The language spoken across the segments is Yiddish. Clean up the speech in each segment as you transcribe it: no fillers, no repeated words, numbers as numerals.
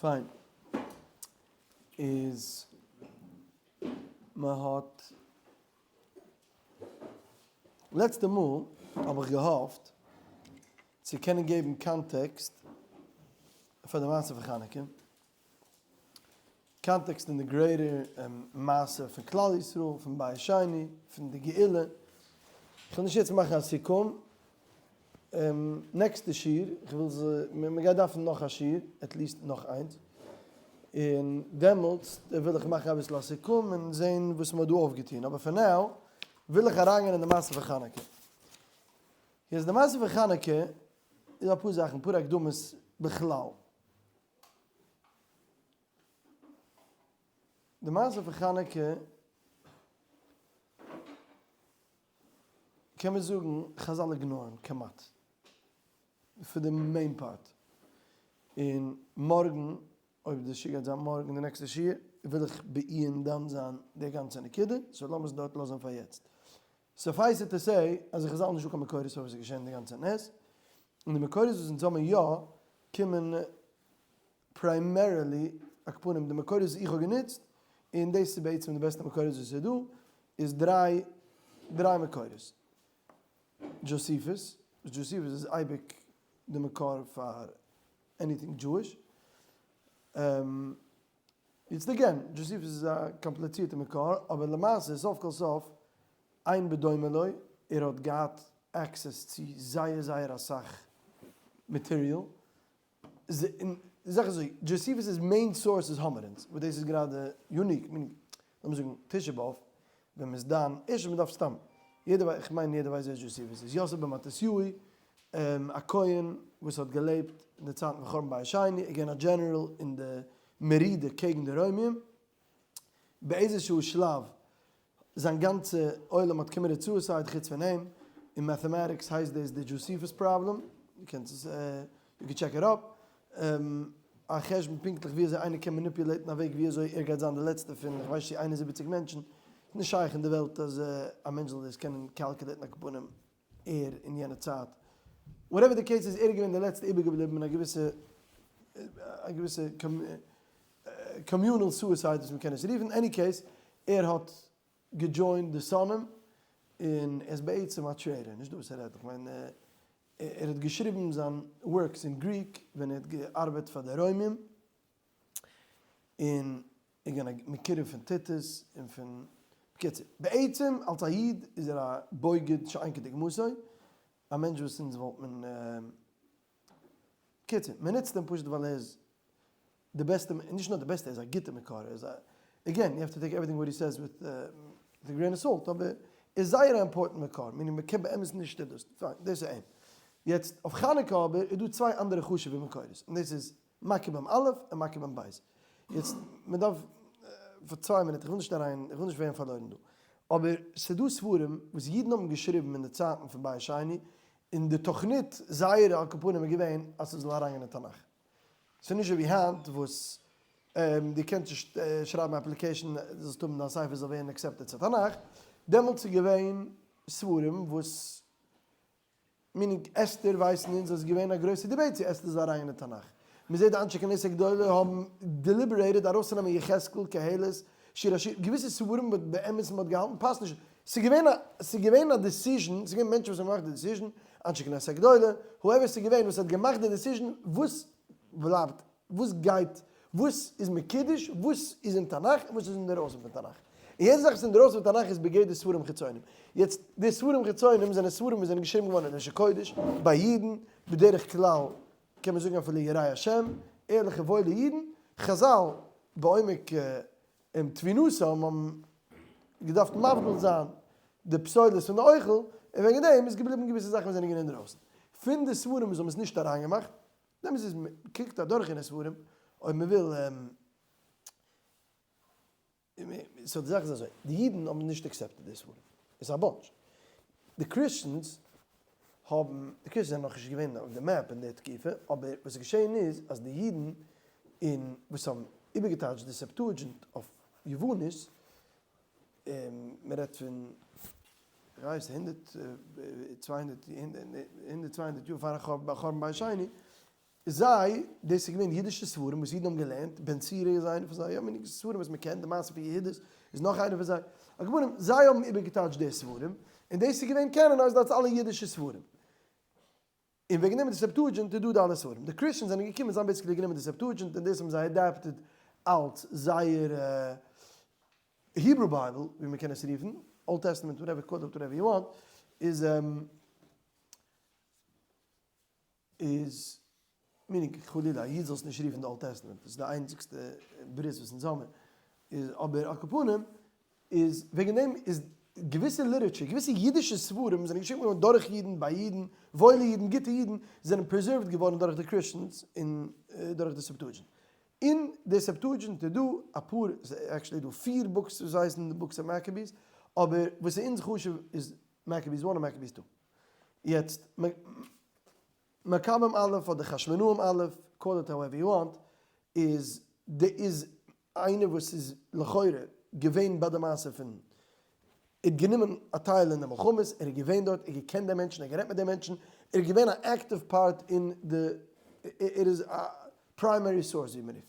פיין. איז מען האט לעצטע מאל האב איך געהאפט צו קענען געבן context פאר די מעשה פון חנוכה, context אין די greater מעשה פון כלל ישראל, פון בית שני, פון די גאולה. איך וויל נישט יעצט מאכן א סיכום, נעקסטע שיעור, איך וויל ז, מען גייט דארפן נאך א שיעור, at least נאך איינס, און דעמאלטס וויל איך מאכן אביסל א סיכום און זען וואס מען האט דא אויפגעטון, אבער פאר now וויל איך אריינגיין אין די מעשה פון חנוכה. יעצט די מעשה פון חנוכה איז אפאר זאכן, אפאר הקדמות בכלל. די מעשה פון חנוכה קען מען זאגן חזל ignore ן כמעט פאר די main part, און מארגן אויב די שיעור גייט זיין מארגן די נעקסטע שיעור וויל איך בעיון דן זיין די גאנצע נקודה, so לאמיר עס דארט לאזן פאר יעצט. Suffice it to say אז אין חזל נישטא קיין מקורות פאר וואס איז געשען די גאנצע נס, און די מקורות וואס אונז האבן יא קומען primarily, עכ"פ די מקורות וואס איך האב גענוצט, און דאס איז בעצם די בעסטע מקורות וואס איז דא, איז דריי דריי מקורות. דזשאסיפוס, וואס דזשאסיפוס איז אייביג די מקור פאר anything Jewish. יעצט again, דזשאסיפוס איז א קאמפליצירטע מקור, אבער למעשה סוף כל סוף אין בדומה לו, ער האט געהאט access צו זייער זייער אסאך material, די זאך איז אזוי, דזשאסיפוס'ס main source איז האמער אונז, וואס דאס איז גראדע unique, meaning, לאמיר זאגן תשעה באב, ווען מ'איז דן, ערשטנס מ'דארף סתם, יעדער ווייסט, איך מיין יעדער ווייסט ווער דזשאסיפוס איז, יוסף בן מתתיהו, א כהן וואס האט געלעבט אין די צייטן פון חורבן בית שני, ער איז געווען א דזשענעראל אין די מרידה קעגן די רוימים, באיזשהו שלב זיין גאנצע עולם האט committed suicide חוץ פון אים, אין mathematics הייסט דאס די דזשוסיפוס פראבלעם, דו קענסט עס, you can check it up, א חשבון פונקטליך ווי אזוי איינער קען manipulate ן א וועג ווי אזוי ער גייט זיין די לעצטע פון איך ווייס נישט צו 71 מענטשן, ס'איז נישט שייך אין די וועלט אז א מענטש זאל דאס קענען calculate ן עכ"פ ער אין יענע צייט, whatever די case איז ער איז געווען די לעצטע איבערגעבליבן אין א געוויסע א געוויסע communal suicide וואס מ'קען עס רופן, any case ער האט גע join ט די שונאים און ער איז בעצם א traitor, נישט דא וואס ער רעדט, איך מיין ער האט געשריבן זיין works אין Greek ווען ער האט געארבעט פאר די רוימים, און איז געווען א מקורב פון טיטוס און פון, בקיצור, בעצם אלס א איד איז ער א בוגד שאין כדוגמתו, א מענטש וואס אונז וואלט מען, בקיצור, מען נוצט אים פשוט ווייל ער איז די בעסטע, נישט נאר די בעסטע, ער איז א גוטע מקור, ער איז א, again, you have to take everything what he says with a grain of salt, אבער ער איז זייער א important מקור, meaning מען קען באמת נישט דאס, פיין, דאס איז אים. יעצט, אויף חנוכה אבער איז דא צוויי אנדערע חשוב'ע מקורות, און דאס איז מקבים א' און מקבים ב'. יעצט, מען דארף, פאר צוויי מינוט, איך וויל נישט אריין, איך וויל נישט ווערן פארלוירן דא. אבער ס'איז דא ספרים וואס אידן האבן געשריבן אין די צייטן פון בית שני, און די תוכנית זייערע על כל פנים איז געווען אז ס'זאל אריינגיין אין תנך. ס'איז נישט אזוי ווי היינט וואס דו קענסט נישט שרייבן application זאלסט האבן דיין ספר זאל ווערן accepted צו תנך. דעמאלטס איז געווען ספרים וואס meaning אסתר ווייסן אונז אז עס איז געווען א גרויסע debate צו אסתר זאל אריין אין תנך. מען זעט די אנשי כנסת גדולה האבן deliberated ארויסצונעמען יחזקאל, קהלת, שיר השירים, געוויסע ספרים וואס באמת מען האט געהאלטן פאסט נישט. ס'איז געווען א ס'איז געווען א decision, ס'איז געווען מענטשן וואס האבן געמאכט די decision, אנשי כנסת גדולה, whoever ס'איז געווען וואס האט געמאכט די decision וואס בלייבט וואס גייט, וואס איז מקודש, וואס איז אין תנך און וואס איז אינדערויסן פון תנך. און יעדע זאך וואס איז אינדערויסן פון תנך איז בגדר ספרים חיצונים. יעצט, די ספרים חיצונים זענען ספרים וואס זענען געשריבן געווארן אין לשון קודש, ביי אידן, בדרך כלל קען מען זאגן אפילו יראי השם, ערליכע וואוילע אידן, חזל בעומק תבונתם האבן געדארפט מבדיל זיין די פסולת פון די אוכל, און וועגן דעם איז געבליבן געוויסע זאכן וואס זענען געווען אינדערויסן. פון די ספרים וואס האבן עס נישט אריינגעמאכט, דעמאלטס איז מען קוקט אדורך אין די ספרים אויב מען וויל so די זאך איז אזוי די אידן האבן נישט accepted די ספרים עס איז א bunch די Christians האבן די Christians זענען נאכנישט געווען אויף די map אין די תקופה אבער וואס איז געשען איז אז די אידן און וואס האבן איבערגעטייטשט די Septuagint אויף יוונית מען רעדט פון כ'ווייס הונדערט צוויי הונדערט הונדערט צוויי הונדערט יאר פארן חורבן בית שני. זיי, דאס איז געווען אידישע ספרים וואס אידן האבן געלערנט, בן סירא איז איינער פון זיי, יא מיני ספרים וואס מען קען, די מעשה פון יהודית איז נאך איינער פון זיי, על כל פנים, זיי האבן איבערגעטייטשט די ספרים, און דאס איז געווען canonized אלס אלע אידישע ספרים. און וועגן דעם איז די Septuagint איז דא די אלע ספרים. די Christians זענען געקומען, זיי האבן basically גענומען די Septuagint און דאס האבן זיי adapted אלס זייער Hebrew Bible, ווי מען קען עס רופן, Old Testament, whatever, call it whatever you want, איז איז meaning חלילה א איד זאל עס נישט רופן די Old Testament, דאס איז די איינציגסטע ברית וואס אונז האמיר, איז אבער על כל פנים איז וועגן דעם איז געוויסע literature, געוויסע אידישע ספרים זענען געשריבן געווארן דורך אידן, ביי אידן, וואוילע אידן, גוטע אידן, זענען preserved געווארן דורך די Christians און דורך די Septuagint. אין די Septuagint איז דא אפאר, ס'איז actually דא פיר books וואס הייסן די Books of Maccabees, אבער וואס איז אונז חשוב איז Maccabees one און Maccabees two. יעצט, מקבים א' אדער חשמונאים א', call it however you want, איז די איז איינער וואס איז לכאורה געווען ביי די מעשה פון, ער האט גענומען א טייל אין די מלחמות, ער איז געווען דארט, ער האט געקענט די מענטשן, ער האט גערעדט מיט די מענטשן, ער איז געווען א active part אין די, ער איז א primary source ווי מען רופט.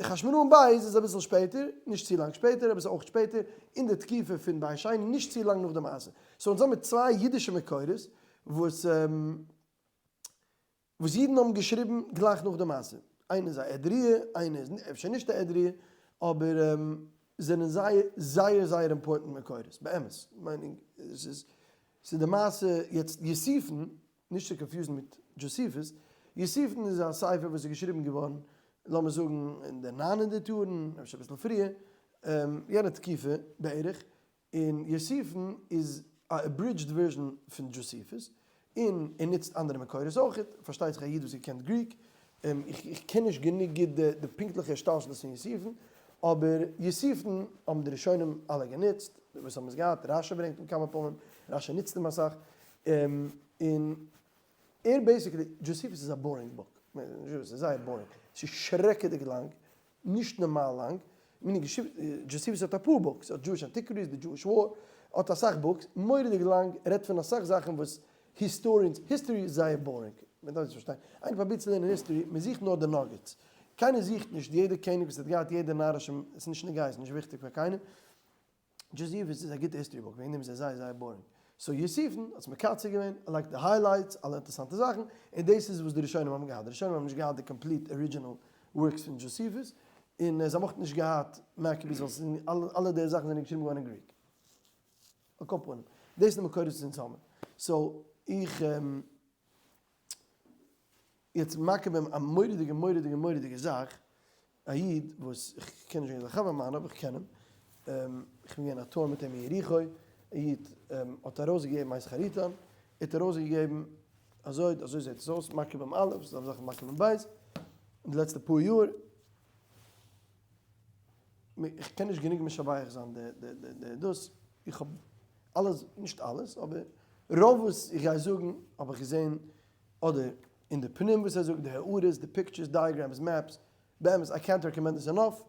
חשמונאים ב' איז אביסל שפעטער, נישט צו לאנג שפעטער, אבער ס'איז אויך שפעטער, אין די תקופה פון בית שני, נישט צו לאנג נאך די מעשה. so אונז האבן מיר צוויי אידישע מקורות וואס וואס אידן האבן געשריבן גלייך נאך די מעשה. איינע איז א עד ראיה, איינע איז אפשר נישט א עד ראיה, אבער זענען זייער זייער זייער important מקורות, באמת. מיינונג, עס איז ס'איז די מעשה יעצט יוסיפון, נישט צו confuse ן מיט Josephus, יוסיפון איז א ספר וואס איז געשריבן געווארן לאמיר זאגן אין די 900 יארן, אפשר אביסל פריער, יענע תקופה בערך, און יוסיפון איז א abridged version פון Josephus, און ער נוצט אנדערע מקורות אויכעט, פארשטייט זיך א איד וואס האט געקענט Greek, איך קען נישט גענוג גוט די פונקטליכע השתלשלות פון יוסיפון, אבער יוסיפון האבן די ראשונים אלע גענוצט, וואס האבן עס געהאט, רשי ברענגט אים כמה פעמים, רשי נוצט אים אסאך, און ער basically, Josephus איז א boring book, ס'איז זייער boring, ס'איז שרעקעדיג לאנג, נישט נארמאל לאנג, meaning Josephus האט אפאר books, האט Jewish Antiquities, די Jewish War, האט אסאך books, מורא'דיג לאנג, רעדט פון אסאך זאכן וואס historians, history איז זייער boring, מען דארף דאס פארשטיין, איינער פרובירט צו לערנען history, מען זוכט נאר די nuggets, קיינער זוכט נישט יעדע קעניג וואס האט געהאט יעדע נארישע, עס איז נישט נוגע, עס איז נישט וויכטיג פאר קיינעם, Josephus איז א גוטע history book, וועגן דעם איז ער זייער זייער boring. so יוסיפון האט עס מקצר געווען, ער לייגט די highlights, אלע אינטערעסאנטע זאכן, און דאס איז וואס די ראשונים האבן געהאט. די ראשונים האבן נישט געהאט די complete original works פון Josephus, און זיי האבן אויך נישט געהאט Maccabees, ווייל אלע די זאכן זענען געשריבן געווארן אין Greek. על כל פנים, דאס איז די מקורות וואס אונז האבן. so איך. יעצט מקבים א מורא'דיגע מורא'דיגע מורא'דיגע זאך, א איד וואס איך קען נישט וועגן זיין חבר מיינער אבער איך קען אים, איך בין געווען א tour מיט אים אין יריחו, א איד האט ארויסגעגעבן מאת חריטן, ער האט ארויסגעגעבן אזוי אזוי זעט עס אויס, מקבים א', ס'איז אזעלכע מקבים ב', אין די לעצטע פאר יאר, איך קען נישט גענוג משבח זיין די דאס, איך האב אלעס, נישט אלעס, אבער רוב וואס איך גיי זאגן האב איך געזען אדער אין די פנים וואס ער זאגט, די הערות, די pictures, diagrams, maps, באמת איי קענט רעקאמענד עס enough,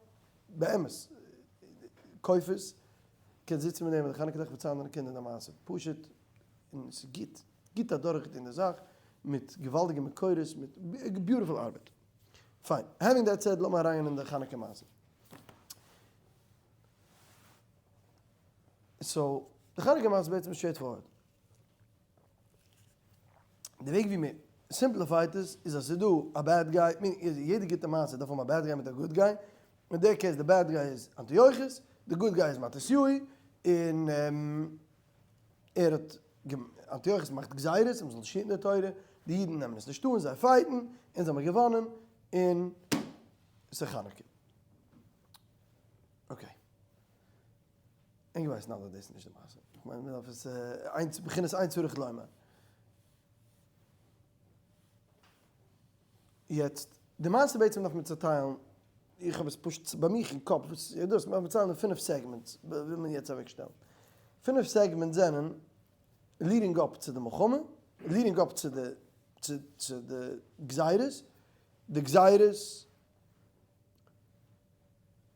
באמת, קויף עס, קענסט זיצן מיט דעם און די חנוכה ליכט פארציילן דיינע קינדער די מעשה, פשוט, און עס איז גוט, גוט אדורכגעטון די זאך, מיט געוואלדיגע מקורות, מיט beautiful ארבעט. פיין, having that said, לאמיר אריינגיין אין די חנוכה מעשה. so, די חנוכה מעשה איז בעצם straight forward. די וועג ווי מען simplify ט עס איז אז ס'איז דא א bad guy, יעדע גוטע מעשה דארף האבן א bad guy מיט א good guy, אין די case די bad guy איז אנטיוכוס, די good guy איז מתתיהו, און ער האט אנטיוכוס מאכט גזירות אז מ'זאל נישט היטן די תורה, די אידן נעמען עס נישט אן, זיי fight ן, אונז האמיר געוואנען, און ס'איז חנוכה. okay. ענק ווייסן אלע דאס איז נישט די מעשה. איך מיין מען דארף עס איינס בחינת אין צריך לומר. יעצט, די מעשה בעצם דארף מען צעטיילן, איך האב עס פשוט ביי מיך אין קאפ וואס איז דאס, מען דארף צעטיילן אין פינף segments, וויל מען יעצט אוועקשטעלן. פינף segments זענען leading up צו די מלחמה, leading up צו די צו די גזירות, די גזירות,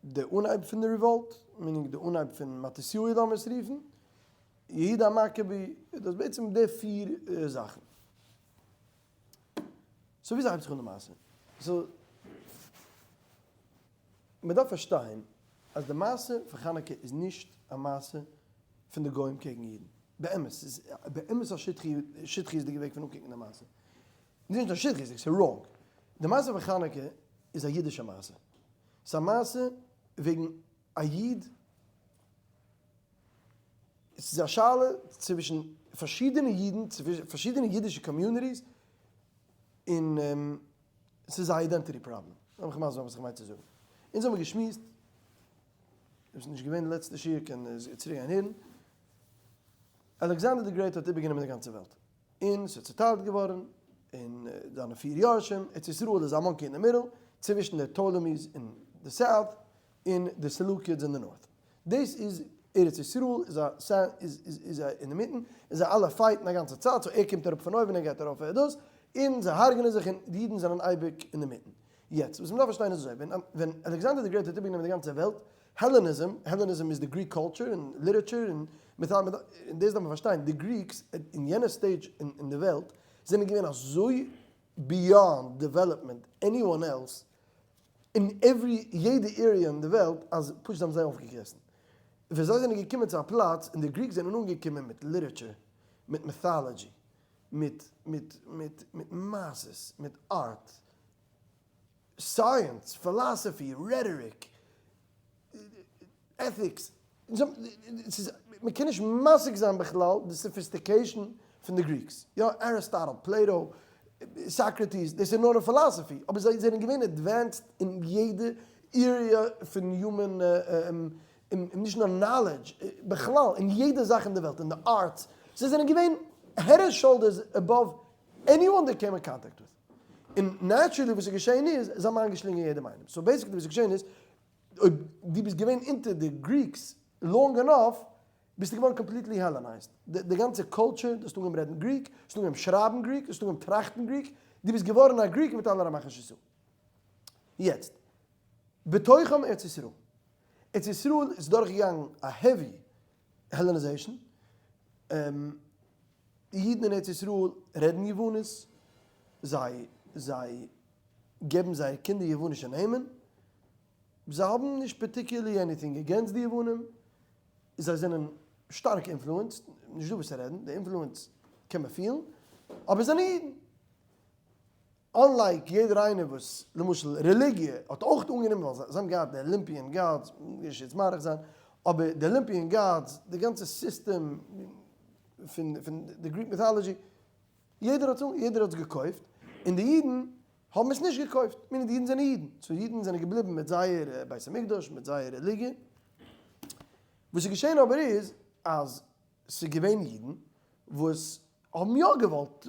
די אנהייב פון די revolt, meaning די אנהייב פון מתתיהו לאמיר עס רופן, יהודה המכבי, דאס בעצם די פיר זאכן. So וויאזוי הייבט זיך אן די מעשה? So מען דארף פארשטיין אז די מעשה פון חנוכה איז נישט א מעשה פון די גוים קעגן אידן, באמת, ס'איז באמת א שטחיות'דיגע וועג פון אנקוקן די מעשה, נישט נאר שטחיות'דיג, ס'איז wrong. די מעשה פון חנוכה איז א אידישע מעשה, ס'איז א מעשה וועגן א איד, ס'איז א שאלה צווישן פארשידענע אידן, פארשידענע אידישע communities, און ס'איז א identity problem. לאמיך מסביר זיין וואס איך מיין צו זאגן. אונז האבן געשמועסט, אויב ס'איז נישט געווען די לעצטע שיעור קען צוריק גיין הערן, Alexander the Great האט איבערגענומען די גאנצע וועלט, און ס'איז צוטיילט געווארן אין זיינע פיר יורשים, ארץ ישראל איז א monkey אין די middle, צווישן די Ptolemies אין די south און די Seleucids אין די north. דאס איז ארץ ישראל איז א איז א אינמיטן, און זיי אלע fight ן א גאנצע צייט, so ער קומט אראפ פון אויבן ער גייט ארויף ער דאס, און זיי הרג'נען זיך און די אידן זענען אייביג אינמיטן. יעצט וואס מ'דארף פארשטיין איז אזוי, ווען ווען Alexander the Great האט איבערגענומען די גאנצע וועלט, Hellenism, Hellenism איז די Greek culture און literature און mythology, און דאס דארף מען פארשטיין, די Greeks אין יענע stage אין די וועלט זענען געווען אזוי beyond development anyone else, אין every יעדע area אין די וועלט אז פשוט האבן זיי אויפגעגעסן. ווען זיי זענען געקומען צו א פלאץ און די Greeks זענען אנגעקומען מיט literature, מיט mythology, מיט מיט מיט מיט מעשות, מיט art, science, philosophy, rhetoric, ethics, מען קען נישט משיג זיין בכלל די sophistication פון די Greeks, יא Aristotle, Plato, Socrates, דאס איז נאר אין philosophy, אבער זיי זענען געווען advanced אין יעדע area פון human, נישט נאר knowledge, בכלל אין יעדע זאך אין די וועלט, אין די arts, זיי זענען געווען head and shoulders above anyone they came in contact with. און naturally וואס איז געשען איז, זיי האבן איינגעשלינגען יעדעם איינעם, so basically וואס איז געשען איז, אויב דו ביסט געווען אונטער די Greeks long enough, ביסטו געווארן completely Hellenized. די גאנצע culture, דו האסט אנגעהויבן רעדן Greek, דו האסט אנגעהויבן שרייבן Greek, דו האסט אנגעהויבן טראכטן Greek, דו ביסט געווארן א Greek מיט אלע רמח שס"ה. יעצט, בתוכם ארץ ישראל. ארץ ישראל איז דורכגעגאנגען א heavy Hellenization. די אידן אין ארץ ישראל רעדן יוונית, זיי זיי געבן זייער קינדער יוונישע נעמען, זיי האבן נישט particularly anything against די יוונים, זיי זענען שטארק influenced, נישט דא וואס צו רעדן, די influence קען מען פילן, אבער זיי זענען אידן. Unlike יעדער איינער וואס, למשל רעליגיע האט אויך אנגענומען ווייל זיי האבן געהאט די Olympian gods, נישט יעצט מאריך זיין, אבער די Olympian gods, די גאנצע סיסטעם פון די Greek mythology, יעדער האט יעדער האט עס געקויפט, און די אידן האבן עס נישט געקויפט, meaning די אידן זענען אידן, so אידן זענען געבליבן מיט זייער בית המקדש, מיט זייער רעליגיע. וואס איז געשען אבער איז, אז ס'איז געווען אידן וואס האבן יא געוואלט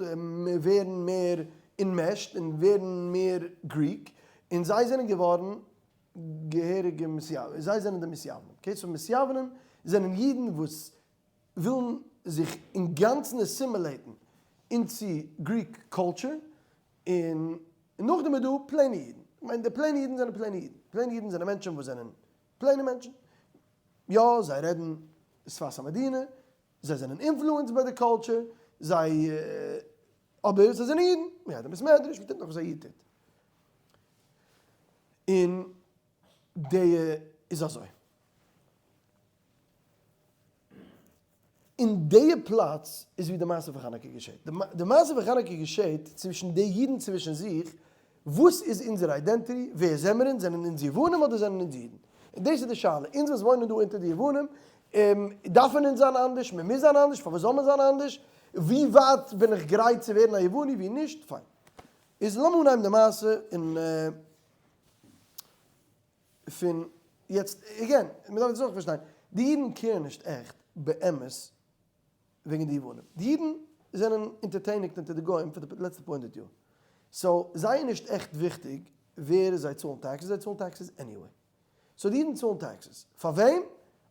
ווערן מער enmeshed און ווערן מער Greek, און זיי זענען געווארן געהעריגע מתיוונים, זיי זענען די מתיוונים, okay, so מתיוונים זענען אידן וואס ווילן זיך אינגאנצן assimilate ן into Greek culture, און נאכדעם איז דא plain ע אידן, כ'מיין די plain ע אידן זענען plain ע אידן, plain ע אידן זענען מענטשן וואס זענען plain ע מענטשן, יא זיי רעדן שפת המדינה, זיי זענען influenced ביי די culture, זיי, אבער זיי זענען אידן, מ'גייט אין בית מדרש, מ'טוט נאך וואס א איד טוט. און די איז אזוי. אין די פלאץ איז ווי די מעשה פון חנוכה געשעט. די מעשה פון חנוכה געשעט צווישן די אידן צווישן זיך, וואס איז אונזער identity, ווער זעמער אונז, זענען אונז יוונים אדער זענען אונז אידן? און דאס איז די שאלה, אונז וואס וואוינען דא אונטער די יוונים, דארפן אונז זיין אנדערש, מען מוז זיין אנדערש, פארוואס זאל מען זיין אנדערש, ווי ווייט בין איך גרייט צו ווערן א יווני, ווי נישט, פיין. איז לאמיר אנהייבן די מעשה און פון יעצט, again, מען דארף דאס אויך פארשטיין, די אידן care ן נישט עכט באמת וועגן די יוונים, די אידן זענען אונטערטעניגט אונטער די גוים פאר די לעצטע פאר הונדערט יאר, so זיי איז נישט עכט וויכטיג ווער זיי צאלן taxes, זיי צאלן taxes anyway. So די אידן צאלן taxes. פאר וועם?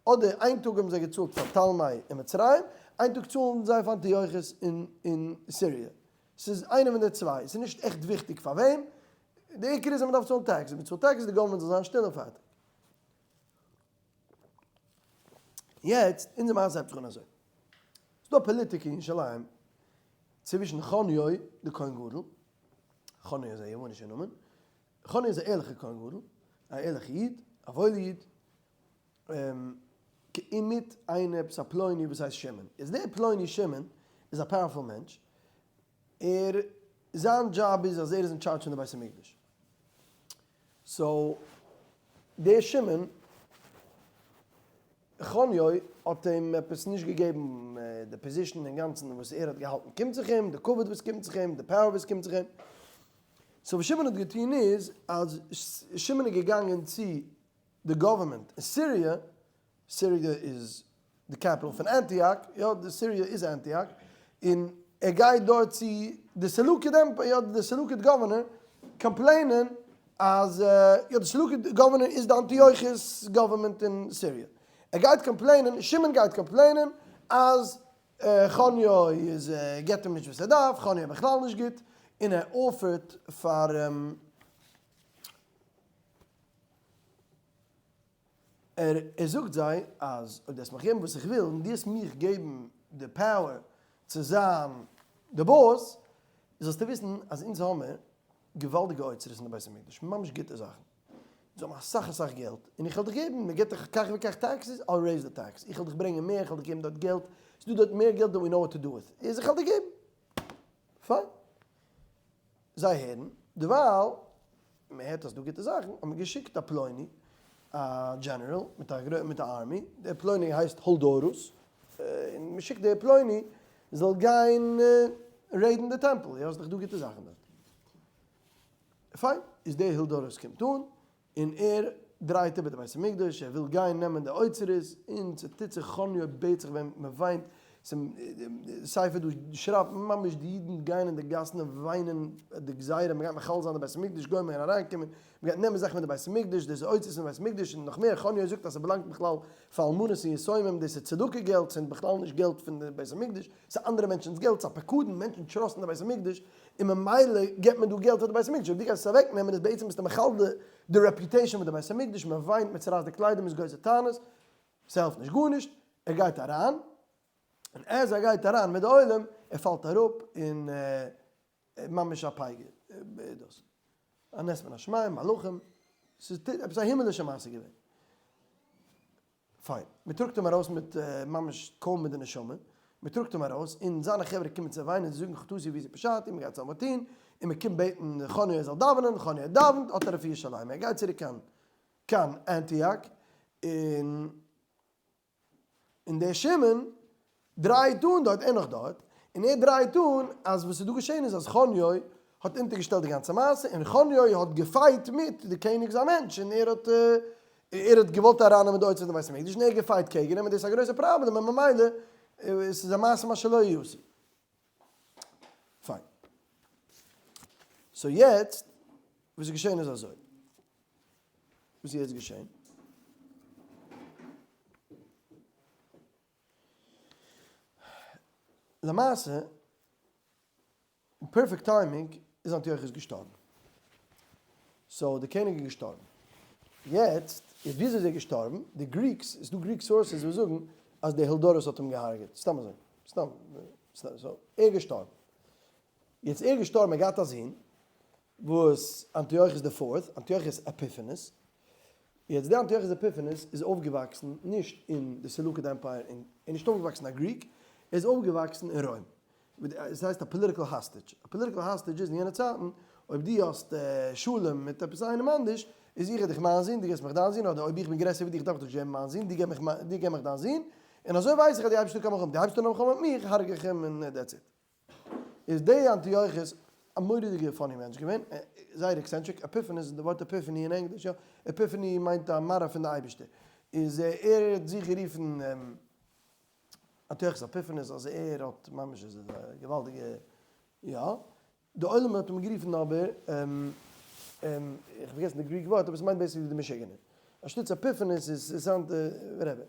אדער איין טאג האבן זיי געצאלט פאר תלמי אין מצרים, איין טאג צאלן זיי פאר אנטיוכוס אין סיריע. ס'איז איינע פון די צוויי, ס'איז נישט עכט וויכטיג פאר וועם, די עיקר איז אז מ'דארף צאלן taxes, מ'צאלט taxes די government זאל זיין שטיל און פארטיג. יעצט, אונזער מעשה הייבט זיך אן אזוי. ס'איז דא א פאליטיק אין ירושלים צווישן חוניו די כהן גדול. חניה איז א יוונישע נאמען, חניה איז א ערליכע כהן גדול, א ערליכע איד, א וואוילע איד, מיט איינער עפעס א פלוני וואס הייסט שמעון, איז דער פלוני שמעון איז א powerful מענטש, ער זיין דזשאב איז אז ער איז אין טשארדזש פון די בית המקדש, so דער שמעון חניו האט אים עפעס נישט געגעבן די position אינגאנצן וואס ער האט געהאלטן קומט זיך אים, די כבוד וואס קומט זיך אים, די power וואס קומט זיך אים, so וואס שמעון האט געטון איז אז שמעון איז געגאנגען צו די government אין סיריע, סיריע איז די capital פון אנטיאק, יא די סיריע איז אנטיאק, און ער גייט דארט צו די Seleucid empire, יא די Seleucid governor, complain ען אז יא די Seleucid governor איז די אנטיוכוס government אין סיריע, ער גייט complain ען, שמעון גייט complain ען אז חניו איז געבט אים נישט וואס ער דארף, חניו איז בכלל נישט גוט, און ער offer ט פאר. ער זאגט זיי אז אויב דו וועסט מיך געבן וואס איך וויל און דו וועסט מיך געבן די power צו זיין די boss, זאלסטו וויסן אז אונז האמיר געוואלדיגע אוצרות אין די בית המקדש, ממש גוטע זאכן, אונז האבן אסאך אסאך געלט, און איך וועל דיך געבן, מען געבט דיך כך וכך taxes, I'll raise the tax, איך וועל דיך ברענגען מער, איך וועל דיך געבן דארט געלט, ס'איז דא דארט מער געלט than we know what to do with, איז איך וועל דיר געבן. פיין. זיי הערן, דערווייל מען הערט אז דא גוטע זאכן, האט מען געשיקט א פלוני, א general מיט א מיט א army, דער פלוני הייסט הולדורוס, און מען שיקט דער פלוני זאל גיין raid ן די טעמפל, יא, ס'איז דאך דא גוטע זאכן דארט. פיין, איז דער הולדורוס קומט אן, און ער דרייט איבער די בית המקדש, ער וויל גיין נעמען די אוצרות, און ס'טוט זיך חניו בעט זיך ווען מ'וויינט, ספר דא שרייבט ממש די אידן גייען אין די גאסן און וויינען די גזירה, מ'גייט מחלל זיין די בית המקדש, גוים גייען אריינקומען, מ'גייט נעמען זאכן פון די בית המקדש, דאס איז אוצרות פון בית המקדש, און נאך מער, חניו זאגט אז ס'באלאנגט בכלל פאר אלמנות און יתומים, דאס איז צדקה געלט, ס'איז בכלל נישט געלט פון די בית המקדש, ס'איז אנדערע מענטשנ'ס געלט, ס'איז א פקדון, מענטשן trust ן די בית המקדש, און ממילא געבט מען דא געלט פאר די בית המקדש, אויב דו גייסט עס אוועק נעמען איז בעצם ביסטו מחלל די reputation פון די בית המקדש, מען וויינט, מען צורייסט די קליידער, מען איז גוזר תענית, ס'העלפט נישט גארנישט, ער גייט אריין, און as ער גייט אריין מיט די עולם, ער פאלט אראפ און ממש א פייגער, דאס א נס מן השמים, מלאכים, ס'איז עפעס א הימעלישע מעשה געווען. פיין. מען טראגט אים ארויס מיט ממש קוים מיט די נשמה, מען טראגט אים ארויס, און זיינע חברה קומען צו וויינען, זיי זאגן חטאתי ועוויתי פשעתי, מען גייט צוזאמען טון, און מען קומט בעטן חניו ער זאל דאווענען, חניו דאווענט, האט ער רפואה שלימה, ער גייט צוריק קיין קיין אנטיאק, און און דער שמעון דרייט אן דארט, ער נאך דארט, און ער דרייט אן אז וואס איז דא געשען איז אז חניו האט אונטערגעשטעלט די גאנצע מעשה, און חניו האט גע fight מיט די קעניג זיין מענטש, און ער האט ער האט געוואלט ארייננעמען די אוצר פון די בית המקדש, און ער האט גע fight קעגן אים, און דאס איז א גרויסע פראבלעם, און ממילא עס איז א מעשה מה שלא יעשו. פיין. so יעצט וואס איז געשען איז אזוי. וואס איז יעצט געשען? למעשה, perfect timing איז אנטיוכוס געשטארבן. so די קעניג איז געשטארבן. יעצט איז וויאזוי איז ער געשטארבן? די Greeks, ס'איז דא Greek sources וואס זאגן אז די הילדורוס האט אים געהארגעט. סתם אזוי. סתם. so ער איז געשטארבן. יעצט ער איז געשטארבן ער האט געהאט א זון וואס אנטיוכוס the Fourth, אנטיוכוס אפיפענעס, יעצט דער אנטיוכוס אפיפענעס איז אויפגעוואקסן נישט אין די Seleucid Empire און ער איז נישט אויפגעוואקסן א Greek, ער איז אויפגעוואקסן אין רוים, עס הייסט א political hostage, א political hostage איז אין יענע צייטן אויב דו האסט שלום מיט עפעס איינעם אנדערש איז איך געב דיך מיין זון דו געבסט מיך דיין זון אדער אויב איך בין גרעסער ווי דיך דארף איך דיך נישט געבן מיין זון דו געב מיך דיין זון און אזוי ווייס איך אז דו הייבסט אן קיין מלחמה, דו הייבסט אן א מלחמה מיט מיך הרג' איך אים און that's it. איז דער אנטיוכוס א מורא'דיגע funny מענטש געווען, זייער eccentric, אפיפענעס איז די ווארט epiphany אין ענגליש, יא, epiphany מיינט א מראה פון די אייבערשטער, איז ער האט זיך גערופן אנטיוכוס אפיפענעס אז ער האט ממש איז א געוואלדיגע יא, די עולם האט אים גערופן אבער, איך האב פארגעסן די Greek ווארט אבער עס מיינט basically די משוגענער. אנשטאטס אפיפענעס איז sound whatever.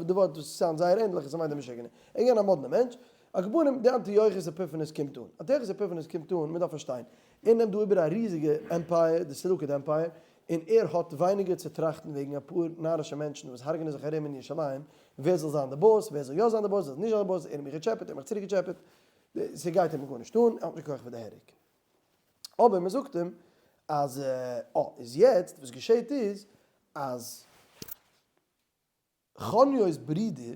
די ווארט וואס sound זייער ענדליך איז מיינט די משוגענער. ער איז געווען א מאדנע מענטש. על כל פנים, די אנטיוכוס אפיפענעס קומט אן. אנטיוכוס אפיפענעס קומט אן, מען דארף פארשטיין, ער נעמט דא איבער א ריזיגע empire, די Seleucid Empire, און ער האט ווייניגער צו טראכטן וועגן אפאר נארישע מענטשן וואס הרג'נען זיך ארום אין ירושלים, ווער זאל זיין די boss, ווער זאל יא זיין די boss, ווער זאל נישט זיין די boss, ער האט מיך געטשעפעט, ער האט מיך צוריק געטשעפעט, ס'גייט אים גארנישט אן, ער האט נישט כח פאר די headache. אבער מען זאגט אים אז אה, איז יעצט וואס געשעהט איז אז חניו'ס ברודער,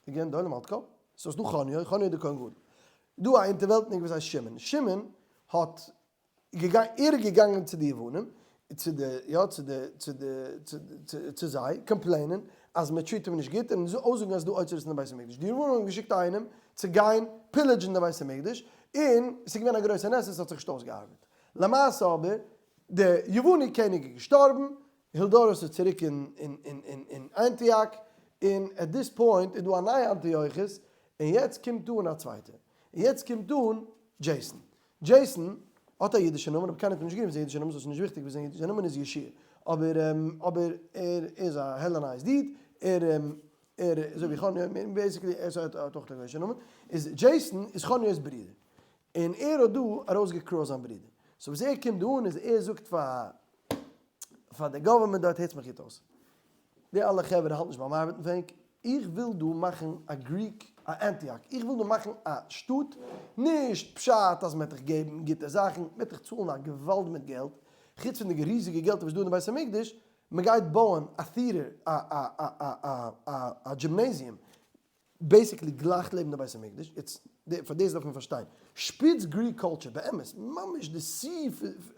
again די עולם האלט קאפ, סאו ס'דא חניו, חניו איז די כהן גדול, דא א אונטערוועלטניק וואס הייסט שמעון, שמעון האט געגאנגען, ער איז געגאנגען צו די יוונים, צו די, יא, צו די, צו די, צו זיי, complain ען אז מען treat אים נישט גוט, און אויסזאגן אז ס'דא אוצרות אין די בית המקדש. די יוונים האבן געשיקט איינעם צו גיין pillage ן די בית המקדש, און ס'איז געווען א גרויסע נס און ס'האט זיך נישט אויסגעארבעט. למעשה אבער, די יווני קעניג איז געשטארבן, הילדורוס איז צוריק אין אנטיאק, און at this point איז דא א נייע אנטיוכוס, און יעצט קומט אן א צווייטער. און יעצט קומט אן דזשעיסאן. דזשעיסאן האט א אידישע נאמען, אבער קיינער האט אים נישט געגעבן זיין אידישע נאמען, so ס'איז נישט וויכטיג וואס זיין אידישע נאמען איז ישעי'. אבער אבער ער איז א Hellenized איד, ער ער אזוי ווי חניה, basically ער האט אויך א גוי'אישע נאמען, איז דזשעיסאן איז חניה'ס ברודער. און ער האט דא ארויסגע cross ט זיין ברודער. so וואס ער קומט דא אן איז ער זאגט פאר פאר די government דארט הערטס מיך גוט אויס. די אלע חברה האלט נישט ביים ארבעטן פאר ענק, איך וויל דא מאכן א Greek א אנטיאק, איך וויל דא מאכן א שטאט, נישט פשט אז מען וועט דיך געבן גוטע זאכן, מען וועט דיך צאלן א געוואלד מיט געלט, חוץ פון די ריזיגע געלטער וואס איז דא אין די בית המקדש, מען גייט בויען א theater א א א א א א gymnasium, basically גלייך לעבן די בית המקדש, יעצט פאר דאס דארף מען פארשטיין, שפיץ Greek culture, באמת, ממש די שיא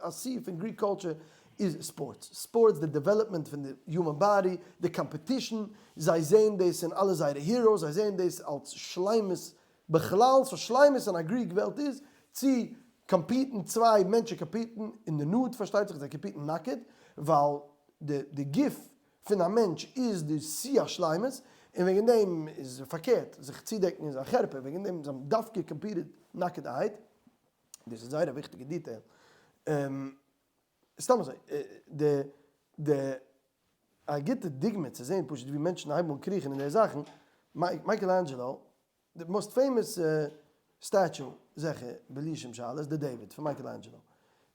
השיא פון Greek culture איז ספארטס, ספארטס די development פון די human body, די competition, זיי זעען דאס אין אלע זייערע heroes, זיי זעען דאס אלס שלימות בכלל, so שלימות אין א Greek וועלט איז צו compete ן, צוויי מענטשן compete ן אין די nude פארשטייט זיך, זיי compete ן נאקעט, ווייל די גוף פון א מענטש איז די שיא השלימות, און וועגן דעם איז פארקערט, זיך צודעקן איז א חרפה, וועגן דעם זיי האבן דווקא competed נאקעטערהייט, דאס איז זייער א וויכטיגע detail. סתם אזוי, די די א גוטע דוגמא צו זען פשוט ווי מענטשן הייבן אן קריכן אין די זאכן, מייקעלאנדזשעלא, די most famous statue זיכער בלי שום שאלה איז די דעיוויד פון מייקעלאנדזשעלא,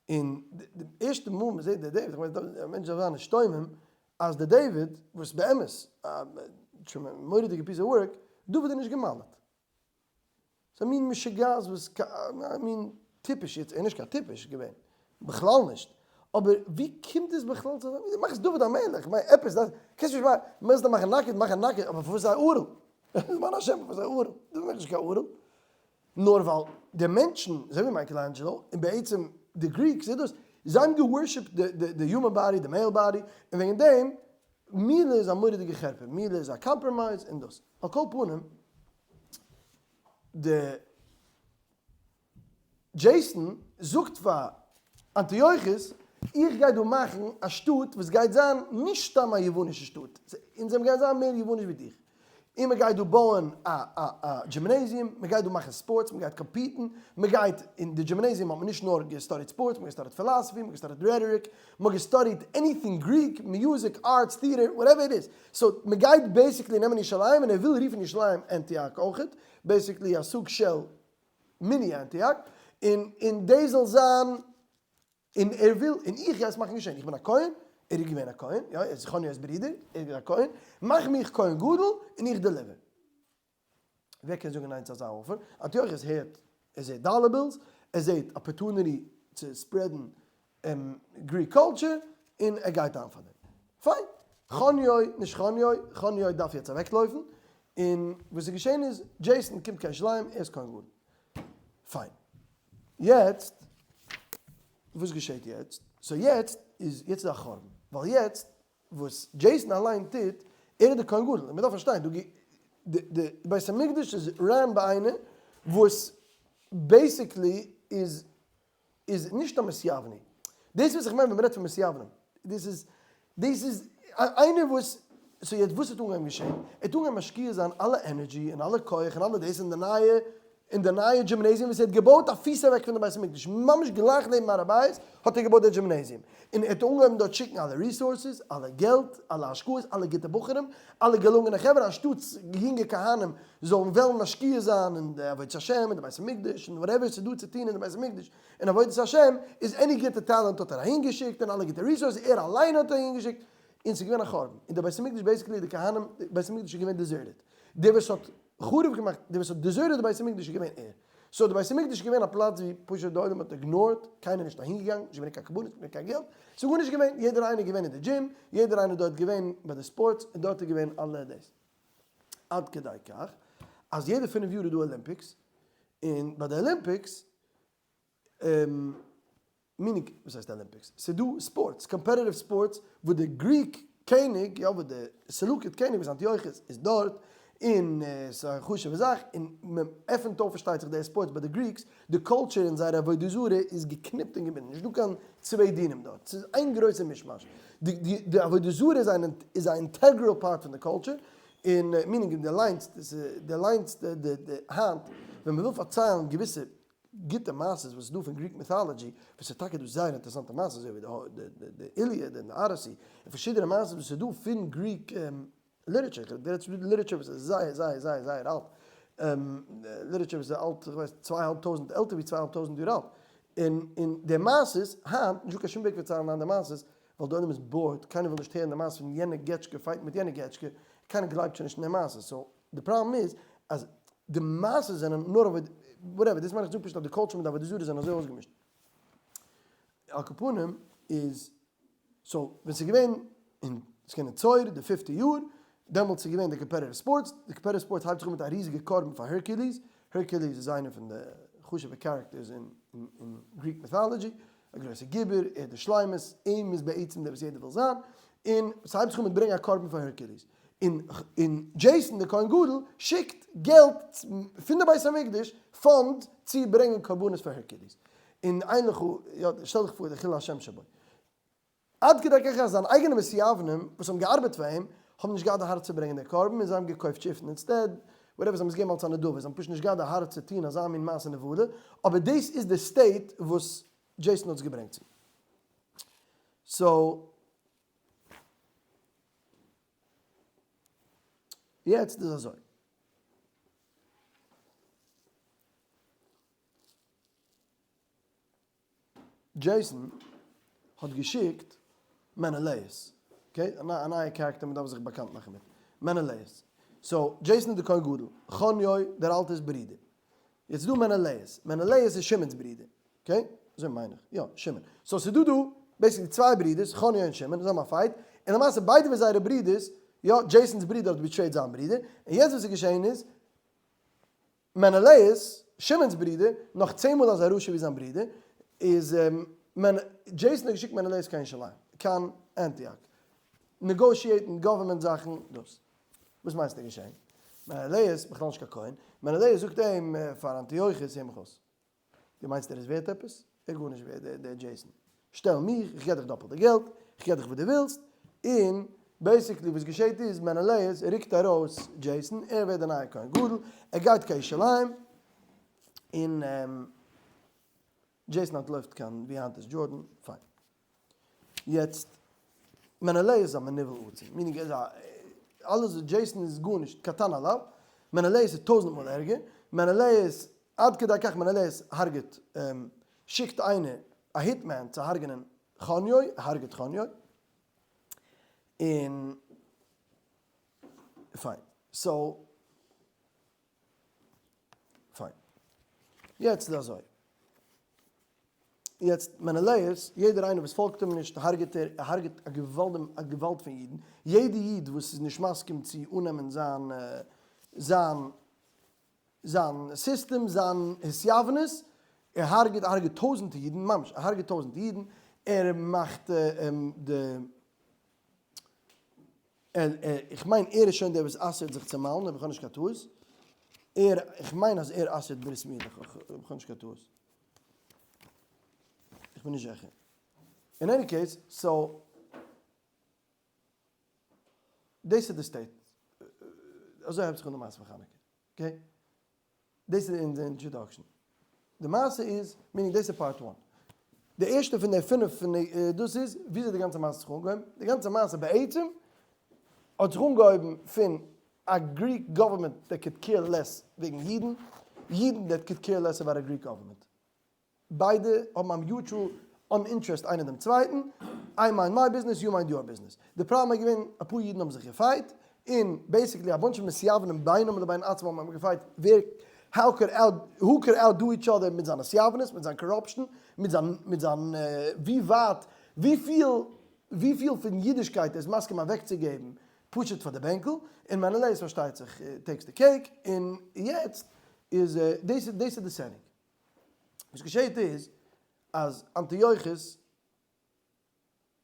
און די ערשטע מאל מען זעט די דעיוויד, איך מיין א מענטש דארף זיין נשתומם אז די דעיוויד וואס באמת א מורא'דיגע piece of work, דוד איז נישט געמאלעט. ס'איז א מין משוגעת וואס א מין טיפש, יעצט ער איז נישט קיין טיפש געווען, בכלל נישט, אבער ווי קומט דאס בכלל צו אזא מין, מאכסט דוד המלך, כ'מיין עפעס דארף, קענסט נישט מאכן, מוזט דאך מאכן נאקעט, מאך א נאקעט, אבער פארוואס א ערל? למען השם פארוואס א ערל? דוד המלך איז נישט קיין ערל, נאר ווייל די מענטשן, אזוי ווי מייקעלאנדזשעלא, און בעצם די Greeks איז דאס, זיי האבן גע worship ט די human body, די male body, און וועגן דעם, מילה איז א מורא'דיגע חרפה, מילה איז א compromise און דאס, על כל פנים, די דזשעיסאן זאגט פאר אנטיוכוס, איך גיי דא מאכן א שטאט וואס גייט זיין נישט סתם א יוונישע שטאט, אונז גייען זיין מער יווניש ווי דיך, און מען גייט דא בויען א א א gymnasium, מען גייט דא מאכן ספארטס, מען גייט compete ן, מען גייט, אין די gymnasium האט מען נישט נאר גע study ט ספארטס, מען האט גע study ט philosophy, מען האט גע study ט rhetoric, מען האט גע study ט anything Greek, music, arts, theater, whatever it is. so מען גייט basically נעמען ירושלים און ער וויל רופן ירושלים אנטיאק אויכעט, basically א סוג של mini אנטיאק, און און דאס זאל זיין, און ער וויל, און איך גיי עס מאכן געשען, איך בין א כהן, ער איז געווען א כהן, יא, ער איז חניה'ס ברודער, ער איז געווען א כהן, מאך מיך כהן גדול און איך deliver. ווער קען זאגן ניין צו אזא offer? אנטיוכוס הערט, ער זעט dollar bills, ער זעט opportunity צו spread ן Greek culture, און ער גייט איין פאר דעם. פיין. חניוי, נישט חניוי, חניוי דארף יעצט אוועקלויפן, און וואס איז געשען איז, דזשעיסאן קומט קיין ירושלים, ער איז כהן גדול. פיין. יעצט, וואס געשעט יעצט? so יעצט איז, יעצט איז א חורבן. ווייל יעצט וואס דזשעיסאן אליין טוט, ער איז די כהן גדול, און מען דארף פארשטיין, דא די די בית המקדש איז run ביי איינער וואס basically איז איז נישט א מתיווני, דאס וואס איך מיין ווען מען רעדט פון מתיוונים, דאס איז דאס איז איינער וואס, so יעצט וואס האט אנגעהויבן געשען, ער האט אנגעהויבן משקיע זיין אלע energy און אלע כח און אלע דאס אין די נייע אין די נייע gymnasium וואס ער האט געבויט א פיס אוועק פון די בית המקדש, ממש גלייך נעבן הר הבית האט ער געבויט די gymnasium, און ער האט אנגעהויבן דארט שיקן אלע resources, אלע געלט, אלע השקעות, אלע גוטע בחורים, אלע געלונגענע חברה, אנשטאטס יונגע כהנים זאלן וועלן משקיע זיין אין די עבודת השם, אין די בית המקדש, און whatever ס'איז דא צו טון אין די בית המקדש, אין עבודת השם, איז any גוטע טאלענט האט ער אהינגעשיקט, און אלע גוטע resources ער אליין האט אהינגעשיקט, און ס'איז געווען א חורבן, און די בית המקדש basically די כהנים, די בית המקדש איז געווען deserted, דער וואס האט חרוב געמאכט, דער וואס האט deserted די בית המקדש איז געווען ער. so די בית המקדש איז געווען א פלאץ ווי פשוט די עולם האט ignore ט, קיינער נישט אהינגעגאנגען, נישט געווען קיין קרבנות, נישט געווען קיין געלט, ס'איז גארנישט געווען, יעדער איינער איז געווען אין די דזשים, יעדער איינער דארט געווען ביי די sports, און דארט איז געווען אלע דאס. עד כדי כך אז יעדע פינף יאר איז דא Olympics, און ביי די Olympics, meaning, וואס הייסט Olympics? ס'איז דא sports, competitive sports, וואו די Greek קעניג, יא וואו די Seleucid קעניג וואס אנטיוכוס איז דארט, און ס'איז א חשוב'ע זאך, און מען עפענט אויף פארשטייט זיך די sports ביי די Greeks, די culture און זייער עבודה זרה איז געקניפט און געבינדן, נישטא קיין צוויי דינים דארט, ס'איז איין גרויסע מישמאש, די עבודה זרה איז א integral part פון די culture, און meaning די ליינסט, די ליינסט די היינט ווען מען וויל פארציילן געוויסע גוטע מעשות וואס איז דא פון Greek mythology, וואס איז טאקע דא זייער אינטערעסאנטע מעשות אזוי ווי די Iliad און די Odyssey, און פארשידענע מעשות וואס איז דא פון Greek literature, literature וואס איז זייער זייער זייער זייער אלט, literature וואס איז אלט איך ווייס צוויי אהאלב טויזנט עלטער ווי צוויי אהאלב טויזנט יאר אלט, און און די מעשות היינט, נישטא קיין שום וועג פארציילן היינט די מעשות, ווייל די עולם איז bored, קיינער וויל נישט הערן די מעשה פון יענע געטשקע fight מיט יענע געטשקע, קיינער גלייבט שוין נישט אין די מעשה, so די פראבלעם איז אז די מעשות זענען נאר עבודה, whatever, דאס מיין איך זאג פשוט אז די culture מיט די עבודה זרה זענען אזוי אויסגעמישט. על כל פנים איז, so ווען ס'איז געווען אין, ס'איז געווען אין צור די פיפטע יאר, דעמאלטס איז געווען די competitive sports, די competitive sports הייבט זיך אן מיט א ריזיגע קרבן פאר הערקוליס, הערקוליס איז איינער פון די חשוב'ע characters אין אין Greek mythology, א גרויסע גיבור, ער האט די שלימות, אים איז בעצם דער וואס יעדער וויל זיין, און ס'הייבט זיך אן מיט ברענגען א קרבן פאר הערקוליס, און און דזשעיסאן דער כהן גדול שיקט געלט פון די בית המקדש fund צו ברענגען קרבנות פאר הערקוליס, און אין לך, יא, שטעל דיך פאר די חילול השם שבו. עד כדי כך אז זיין אייגענע מתיוונים וואס האבן געארבעט פאר אים האבן נישט געהאט די הארץ צו ברענגען דער קרבן און זיי האבן געקויפט שיפן instead, whatever, זיי האבן עס געגעבן אלס א נדבה, זיי האבן פשוט נישט געהאט די הארץ צו טון אזא מין מעשה נבלה, אבער דאס איז די state וואס דזשעיסאן האט עס געברענגט צו. so יעצט איז אזוי. דזשעיסאן האט געשיקט מענעלעיס, okay, א נייע character מען דארף זיך באקאנט מאכן מיט, מענעלעיס, so דזשעיסאן איז די כהן גדול, חוניו דער אלטער'ס ברודער, יעצט דא מענעלעיס, מענעלעיס איז שמעון'ס ברודער, okay, אזוי מיין איך, יא, שמעון, so ס'איז דא דא basically צוויי ברודערס, חוניו און שמעון, זיי האבן א fight, און למעשה ביידע פון זייערע ברודערס, יא, דזשעיסאן'ס ברודער האט betrayed זיין ברודער, און יעצט וואס איז געשען איז, מענעלעיס, שמעון'ס ברודער, נאך צען מאל אזא רשע ווי זיין ברודער, איז מען, דזשעיסאן האט געשיקט מענעלעיס קיין ירושלים, קיין אנטיאק, negotiate ן government זאכן, דאס. וואס מיינסטו איז געשען? מענעלעיס, בכלל נישט קיין כהן, מענעלעיס זאגט אים פאר אנטיוכוס, הער מיך אויס, דו מיינסט ער איז ווערט עפעס? ער איז גארנישט ווערט דער דזשעיסאן. שטעל מיך, איך געב דיך דאפלט די געלט, איך געב דיך וואס דו ווילסט, און basically וואס געשעט איז מענעלעיס רוקט ארויס דזשעיסאן, ער ווערט דער נייער כהן גדול, ער גייט קיין ירושלים, און דזשעיסאן אנטלויפט קיין ווי היינט איז Jordan, פיין. יעצט, מענעלעיס איז א מנוול עצום, meaning ער איז א, אלעס וואס דזשעיסאן איז גארנישט, קטן עליו, מענעלעיס איז טויזנט מאל ערגער, מענעלעיס, עד כדי כך מענעלעיס הרג'ט, שיקט איינער, א hitman צו הרג'נען חוניו, ער הרג'ט חוניו, און פיין, so, פיין. יעצט איז אזוי. יעצט מענעלעיס, יעדער איינער וואס פאלגט אים נישט הרג'ט ער, ער הרג'ט א געוואלד א געוואלד פון אידן, יעדע איד וואס איז נישט מסכים צו אננעמען זיין זיין זיין סיסטעם, זיין התייוונות, ער הרג'ט ער הרג'ט טויזענטע אידן, ממש ער הרג'ט טויזענטע אידן, ער מאכט די איך מיין ער איז שוין דער וואס אסר'ט זיך צו מל'ן אויב איך האב נישט קיין טעות, ער, איך מיין אז ער אסר'ט ברית מילה אויב איך האב נישט קיין טעות, איך בין נישט זיכער, in any case, so דאס איז די state, אזוי הייבט זיך אן די מעשה פון חנוכה, okay? דאס איז אונזער introduction. די מעשה איז, meaning דאס איז part one. די ערשטע פון די פינף פון די דאס איז וויאזוי די גאנצע מעשה האט זיך אנגעהויבן. די גאנצע מעשה בעצם האט זיך אנגעהויבן פון א Greek government that could care less וועגן אידן, אידן that could care less about a Greek government. ביידע האבן א mutual uninterest איינער דעם צווייטן, I mind my business, you mind your business. די פראבלעם איז געווען אפאר אידן האבן זיך געפייט, און basically א bunch of מתיוונים בינם לבין עצמם האבן געפייט ווער. How could out, who could outdo each other מיט זיין מתיוונית, מיט זיין corruption, מיט זיין, מיט זיין ווי ווייט, וויפיל, וויפיל פון אידישקייט ער איז מסכים אוועקצוגעבן פשוט פאר די בענקל, און מענעלעיס פארשטייט זיך takes the cake, און יעצט איז דאס דאס איז די setting. וואס געשעהט איז אז אנטיוכוס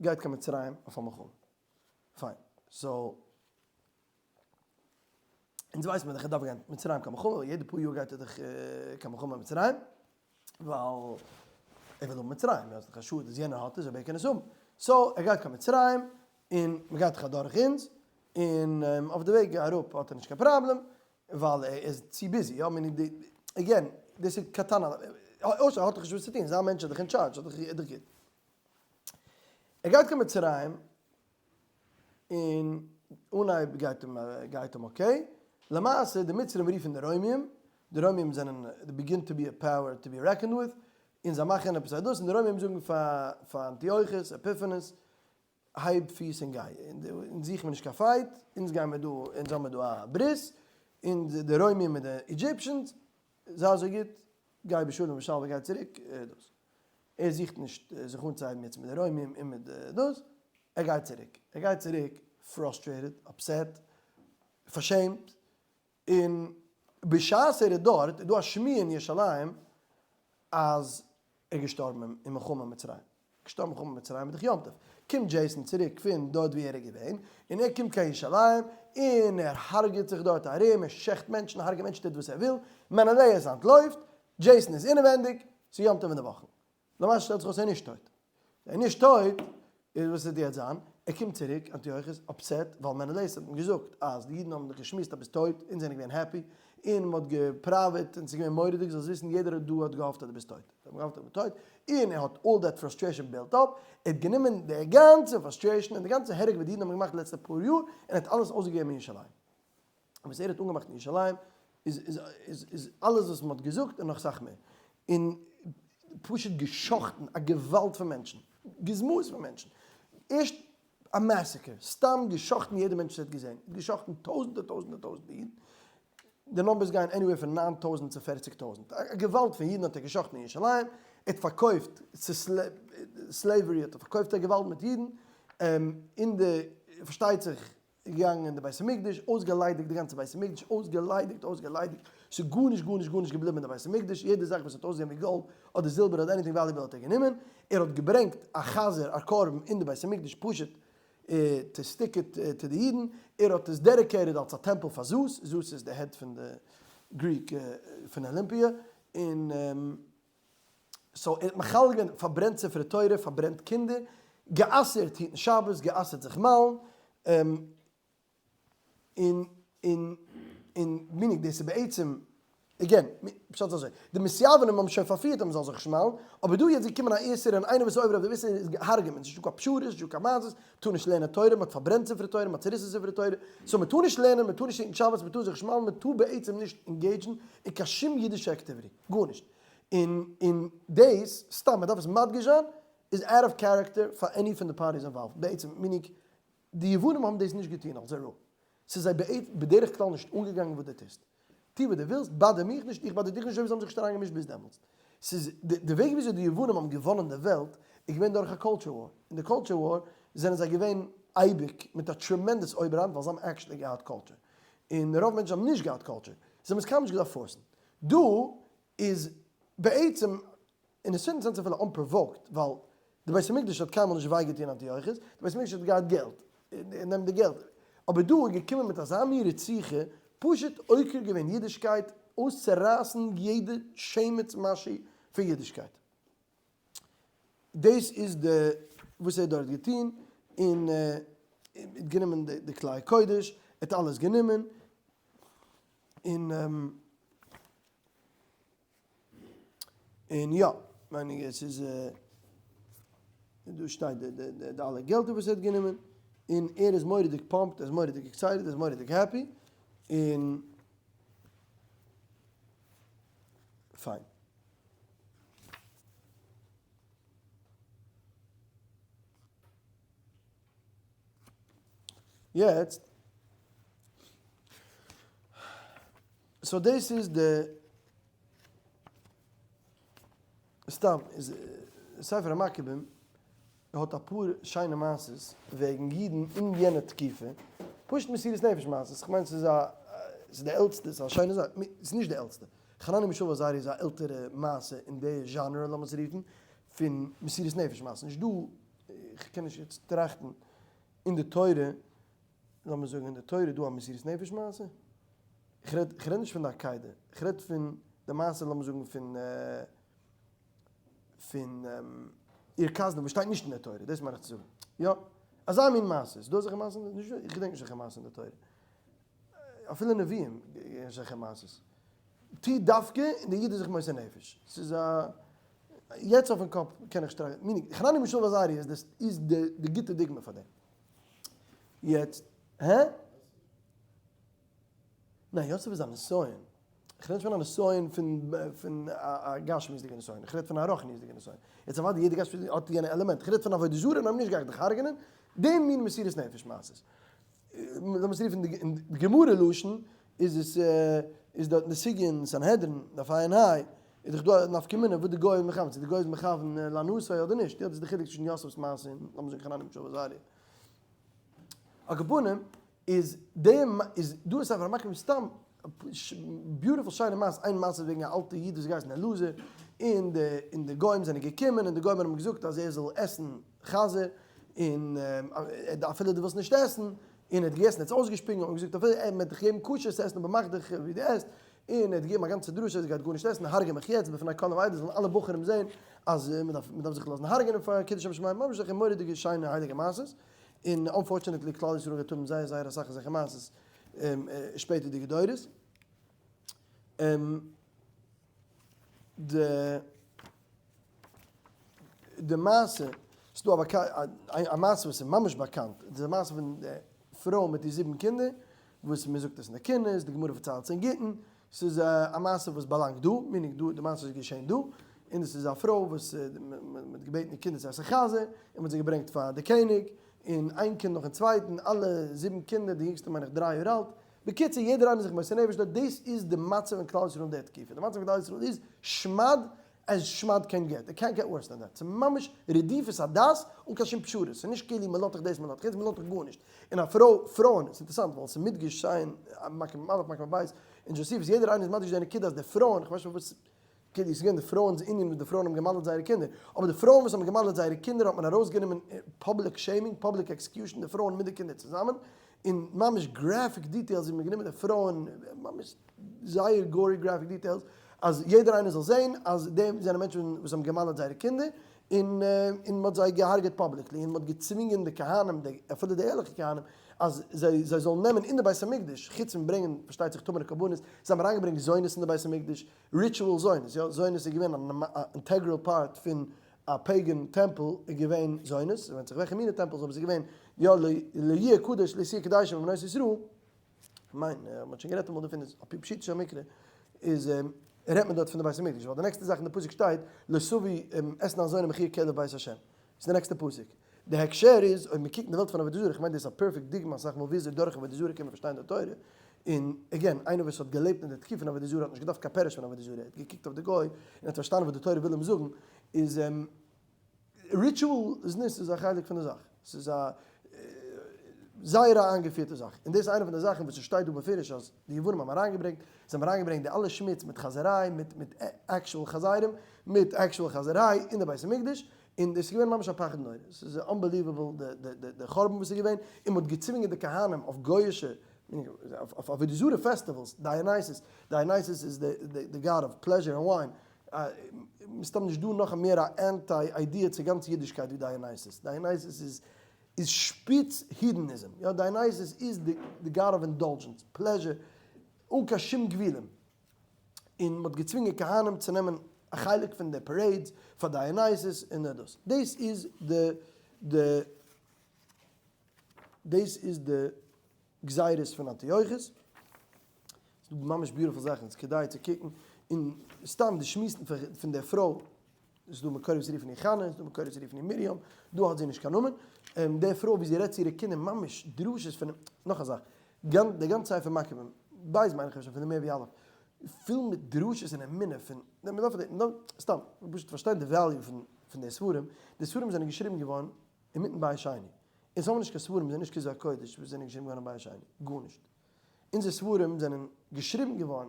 גייט קיין מצרים אויף א מלחמה. פיין. So אונז ווייסן מיר דאך ער דארף גיין מצרים קיין מלחמה, יעדע פאר יאר גייט ער דאך קיין מלחמה אין מצרים, ווייל ער וויל האבן מצרים, יא, ס'איז דאך א שאד אז יענער האט עס אבער ער קען עס האבן. So ער גייט קיין מצרים, און מ'גייט דאך אדורך אונז, און אויף די וועג אראפ האט ער נישט קיין פראבלעם, ווייל ער איז צו busy, יא, meaning די, again, דאס איז קטן עליו, אויסער ער האט דאך נישט וואס צו טון, זיין מענטש איז דאך אין טשארדזש, איז דאך גוט. ער גייט קיין מצרים, און אנהייב גייט אים גייט אים okay, למעשה די מצרים רופן די רוימים, די רוימים זענען they begin to be a power to be reckoned with, און זיי מאכן עפעס א דאס, און די רוימים זאגן פאר פאר אנטיוכוס אפיפאנעס, הייב פיס און גיי, אונז זוכן מיר נישט קיין fight, אונז גייען מיר דא, אונז האבן מיר דא א ברית, און די רוימים מיט די Egyptians, זיי אזוי גוט, גיי בשלום ובשלווה גיי צוריק, דאס. ער זוכט נישט זיך אנצוהייבן יעצט מיט די רוימים און מיט די דאס, ער גייט צוריק, ער גייט צוריק frustrated, upset, פארשעמט, און בשעת ער איז דארט איז דא א שמועה אין ירושלים אז ער איז געשטארבן אין מלחמה אין מצרים, געשטארבן מלחמה אין מצרים איז דאך יום טוב, קומט דזשעיסאן צוריק פון דארט ווי ער איז געווען, און ער קומט קיין ירושלים, און ער הרג'עט זיך דארט ארום, ער שעכט מענטשן, הרג'עט מענטשן, טוט וואס ער וויל, מענעלעיעס אנטלויפט, דזשעיסאן איז אינעווענדיג, ס'איז יום טוב אין די וואכן. למעשה שטעלט זיך אויס ער איז נישט טויט. ער איז נישט טויט, איז וואס וועט יעצט זיין? ער קומט צוריק, אנטיוכוס, upset, ווייל מענעלעיס האט אים געזאגט אז די אידן האבן דיך געשמועסט אז ביסט טויט, אונז זענען געווען happy, און מ'האט געפראוועט, און ס'איז געווען מורא'דיג, זאלסט וויסן יעדער דא האט געהאפט אז דו ביסט טויט. זיי האבן געהאפט אז דו ביסט טויט, און ער האט all that frustration built up, ער האט גענומען די גאנצע frustration און די גאנצע הרג וואס די אידן האבן געמאכט די לעצטע פאר יאר, און ער האט אלעס אויסגעגעבן אין ירושלים. וואס ער האט אנגעמאכט אין ירושלים איז איז איז איז אלעס וואס מען האט געזאגט און נאך סאך מער, און פשוט גע'שחט'ן א געוואלד פון מענטשן, גזמאות פון מענטשן, ערשט א massacre, סתם גע'שחט'ן יעדע מענטש וואס ער האט געזען, גע'שחט'ן טויזענטער טויזענטער טויזענטער אידן, די numbers גייען anywhere פון 9000 צו 40,000, א געוואלד פון אידן האט ער גע'שחט'ן אין ירושלים, ער האט פארקויפט צו slavery האט ער פארקויפט א געוואלד מיט אידן, אין די פארשטייט זיך געגאנגען אין די בית המקדש, אויסגעליידיגט די גאנצע בית המקדש, אויסגעליידיגט, אויסגעליידיגט, ס'איז גארנישט גארנישט גארנישט געבליבן אין די בית המקדש, יעדע זאך וואס האט אויסגעזען ווי גאלד אדער זילבער אדער anything valuable האט ער גענומען, ער האט געברענגט א חזיר א קרבן אין די בית המקדש פשוט to stick it to די אידן, ער האט עס dedicated אלס א טעמפל פאר זאוס, זאוס איז די head פון די Greek פון אלימפיע, און. So ער האט מחלל געווען, פארברענט ספרי תורה, פארברענט קינדער, גע'אסר'ט היטן שבת, גע'אסר'ט זיך מל'ן, און און און meaning דאס איז בעצם, again, פשט איז אזוי, די מתיוונים האבן שוין פארפירט אז מ'זאל זיך נישט מל'ן, אבער דא יעצט געקומען א איסור און איינער וואס איז עובר אויף דעם איסור איז גע'הרג'עט מען, ס'נישט דא קיין פשרות, נישט דא קיין מעשות, מ'טאר נישט לערנען תורה, מ'האט פארברענט ספרי תורה, מ'האט צוריסן ספרי תורה, so מ'טאר נישט לערנען, מ'טאר נישט היטן שבת, מ'טאר זיך נישט מל'ן, מ'טאר בעצם נישט engage ן אין קיין שום אידישע activity, גארנישט. און און דאס, סתם מ'דארף עס מדגיש זיין, איז out of character פאר any פון די parties involved, בעצם meaning די יוונים האבן דאס נישט געטון אלס א rule, ס'איז זיי בדרך כלל נישט אנגעגאנגען וואס דו טוסט, טו וואס דו ווילסט, bother מיך נישט, איך bother דיך נישט, אזוי ווי זיי האבן זיך נישט אריינגעמישט ביז דעמאלטס. ס'איז די די וועג וויאזוי די יוונים האבן געוואנען די וועלט איז געווען דורך א culture war, אין די culture war זענען זיי געווען אייביג מיט א tremendous אויבערהאנט ווייל זיי האבן actually געהאט culture, און רוב מענטשן האבן נישט געהאט culture, זיי האבן עס קיינמאל נישט געדארפט force ן. דא איז בעצם אין א certain sense אפילו unprovoked, ווייל די בית המקדש האט קיינמאל נישט וויי געטון אנטיוכוס, די בית המקדש האט געהאט געלט, נעם די געלט, אבער דא איז געקומען מיט אזא מין רציחה, פשוט עוקר געווען אידישקייט, אויסצורייסן יעדע שמץ משהו פון אידישקייט. דאס איז די וואס ער האט דארט געטון, און ער האט גענומען די כלי קודש, ער האט אלעס גענומען, און און יא, מיין איך עס איז דא שטייט די די די אלע געלטער וואס ער האט גענומען, און ער איז מורא'דיג pumped, ער איז מורא'דיג excited, ער איז מורא'דיג happy, און פיין. יעצט, so דאס איז די. סתם איז ספר המכבים האט אפאר שיינע מעשות וועגן אידן אין יענע תקופה, פשוט מסירות נפש מעשות, כ'מיין ס'איז א ס'איז די עלטסטע, ס'איז א שיינע זאך, ס'איז נישט די עלטסטע, חנניה מישאל ועזריה איז א עלטערע מעשה אין די זשאנרע לאמיר עס רופן, פון מסירות נפש מעשה, נישט דא, כ'קען נישט יעצט טראכטן, אין די תורה, לאמיר זאגן אין די תורה איז דא א מסירות נפש מעשה? כ'רעד כ'רעד נישט פון די עקידה, כ'רעד פון די מעשה לאמיר זאגן פון פון אור כשדים וואס שטייט נישט אין די תורה, דאס מיין איך צו זאגן. יא, אזא מין מעשה, איז דא אזעלכע מעשות? נישט איך געדענק נישט אזעלכע מעשות אין די תורה. אפילו נביאים אזעלכע מעשות. טו דווקא און די איד איז זיך מוסר נפש. ס'איז א יעצט אויפן קאפ קען איך שטרייכן. meaning, חנניה מישאל ועזריה איז דאס איז די גוטע דוגמא פאר דעם. יעצט, הע? ניין, יוסף איז א נסיון. איך רעד נישט פון א נסיון פון פון א גשמיות'דיגע נסיון, איך רעד פון א רוחניות'דיגע נסיון. יעצט אוודאי יעדע גשמיות'דיגע האט יענע עלעמענט, איך רעד פון עבודה זרה און אויב נישט גיי איך דיך הרג'נען, די מין מסירות נפש מעשות. לאמיר עס רופן אין די גמרא לשון איז עס איז דארט אין די סוגיא אין סנהדרין דף ע"ה איז דאך דא א נפקא מינה וואס די גוי איז מכוון, צו די גוי איז מכוון להנאתו אדער נישט, יא דאס איז די חילוק צווישן יוסף'ס מעשה און לאמיר זאגן חנניה מישאל ועזריה. על כל פנים איז די איז דא אין ספר המכבים סתם beautiful שיינע מעשה, איין מעשה איז וועגן א אלטע איד וואס האט געהייסן אלעזר, און די און די גוים זענען געקומען און די גוים האבן אים געזאגט אז ער זאל עסן חזיר, און אפילו דו ווילסט נישט עסן, און ער האט געגעסן ער האט עס אויסגעשפיגן, האט מען געזאגט אפילו מען וועט דיך געבן כשר צו עסן אבער מאך דיך ווי דו עסט, און ער האט געגעבן א גאנצע דרשה אז ער גייט גארנישט עסן, הרגע מיך יעצט בפני כל העדה זאלן אלע בחורים זען אז מען דארף מען דארף זיך לאזן הרג'נען פאר קידוש שם שמים, ממש אזעלכע מורא'דיגע שיינע הייליגע מעשות. און unfortunately כלל ישראל גייט האבן זייער זייער אסאך אזעלכע מעשות שפעטערדיגע דורות. די די מעשה, ס'איז דא א מעשה וואס איז ממש באקאנט, די מעשה פון די פרוי מיט די זיבן קינדער, וואס מען זאגט עס אין די קינות, די גמרא פארציילט עס אין גיטין, ס'איז א מעשה וואס באלאנגט דא, meaning דא, די מעשה איז געשען דא, און עס איז א פרוי וואס מען האט געבעטן די קינדער צו עסן חזיר, און מען האט זיי געברענגט פאר די קעניג, און איין קינד נאכן צווייטן, אלע זיבן קינדער, די יונגסטע מיין איך דריי יאר אלט, בקיצור יעדער איינער איז זיך מוסר נפש דארט, דאס איז די מצב אין כלל ישראל אין די תקופה, די מצב אין כלל ישראל איז שמד as שמד can get, it can't get worse than that, ס'איז ממש רדיפת הדת אן קיין שום פשרות, ס'איז נישט כאילו מ'לאזט דיך דאס מ'לאזט דיך יענץ, מ'לאזט דיך גארנישט, און א פרוי, פרויען, ס'איז אינטערעסאנט ווייל ס'איז מודגש סיי אין מקבים א' מקבים ב' אין דזשאסיפוס, יעדער איינער איז מדגיש די נקודה אז די פרויען, כ'ווייס נישט פארוואס, כאילו ס'איז געווען די פרויען'ס ענין וואס די פרויען האבן גע'מל'ט זייערע קינדער, אבער די פרויען וואס האבן גע'מל'ט זייערע קינדער האט מען ארויסגענומען public shaming, public execution, די פרויען מיט די קינדער צוזאמען, און ממש graphic details ווי מ'האט גענומען די פרויען, ממש זייער gory graphic details, אז יעדער איינער זאל זען אז די זענען מענטשן וואס האבן גע'מל'ט זייערע קינדער, און און מ'האט זיי געהארגעט publicly, און מ'האט געצווינגען די כהנים, די אפילו די ערליכע כהנים, אז זיי זיי זאלן נעמען אין די בית המקדש, חוץ פון ברענגען פארשטייט זיך טמא'נע קרבנות, זיי האבן אריינגעברענגט זונות אין די בית המקדש, ritual זונות, יא, זונות איז געווען א integral part פון א pagan temple איז געווען זונות, ווענדט זיך וועלכע מינע temples אבער ס'איז געווען יא לא יהיה קדוש לא תהיה קדשה מבנות ישראל, כ'מיין מ'האט שוין גערעדט אמאל דערפון איז על פי פשוטו של מקרא איז רעדט מען דארט פון די בית המקדש ווייל די נעקסטע זאך אין די פסוק שטייט לא תביא אתנן זונה מחיר כלב בית השם ס'איז די נעקסטע פסוק. די הקשר איז אויב מ'קוקט אין די וועלט פון עבודה זרה, כ'מיין דאס איז א perfect דוגמא אסאך מאל וויאזוי דורך עבודה זרה קען מען פארשטיין די תורה, און again איינער וואס האט געלעבט אין די תקופה פון עבודה זרה האט נישט געדארפט קיין פירוש פון עבודה זרה, ער האט געקוקט אויף די גוי און האט פארשטאנען וואס די תורה וויל אים זאגן, איז ritual זנות איז א חלק פון די זאך, ס'איז א זייער א איינגעפירטע זאך, און דאס איז איינע פון די זאכן וואס ס'שטייט דא בפירוש אז די יוונים האבן אריינגעברענגט, זיי האבן אריינגעברענגט די אלע שמוץ מיט חזיריי, מיט מיט actual חזירים, מיט actual חזיריי אין די בית המקדש, און דאס איז געווען ממש א פחד נורא, ס'איז unbelievable די חורבן וואס איז געווען, און מ'האט געצווינגען די כהנים אויף גוי'אישע, אויף עבודה זרה festivals, Dionysus, Dionysus איז די god of pleasure און wine, מסתם נישט דא נאך מער א anti idea צו גאנץ אידישקייט ווי Dionysus, Dionysus איז איז שפיץ hedonism, יא Dionysus איז די god of indulgence, pleasure, אן קיין שום גבולים, און מ'האט געצווינגען כהנים צו נעמען א חלק פון די parades פאר Dionysus און דאס, דאס איז די די דאס איז די גזירות פון אנטיוכוס, ס'איז דא ממש beautiful זאכן, ס'איז כדאי צו קוקן, און סתם די שמועסן פון דער פרוי, ס'איז דא מקורות רופן איר חנה, ס'איז דא מקורות רופן איר מרים, דא האט זי נישט קיין נאמען, די פרוי ווי זי רעדט צו אירע קינדער ממש דרשות פון, נאך א זאך, די גאנצע ספר מכבים, בית מיין איך אפשר פון די מער ווי אלף. פול מיט דרשות און אמונה פון, מען דארף סתם פשוט פארשטיין די value פון די ספרים, די ספרים זענען געשריבן געווארן אינמיטן בית שני, אונז האבן נישט קיין ספרים זענען נישט כתבי הקודש וואס זענען געשריבן געווארן אין בית שני, גארנישט, אונזער ספרים זענען געשריבן געווארן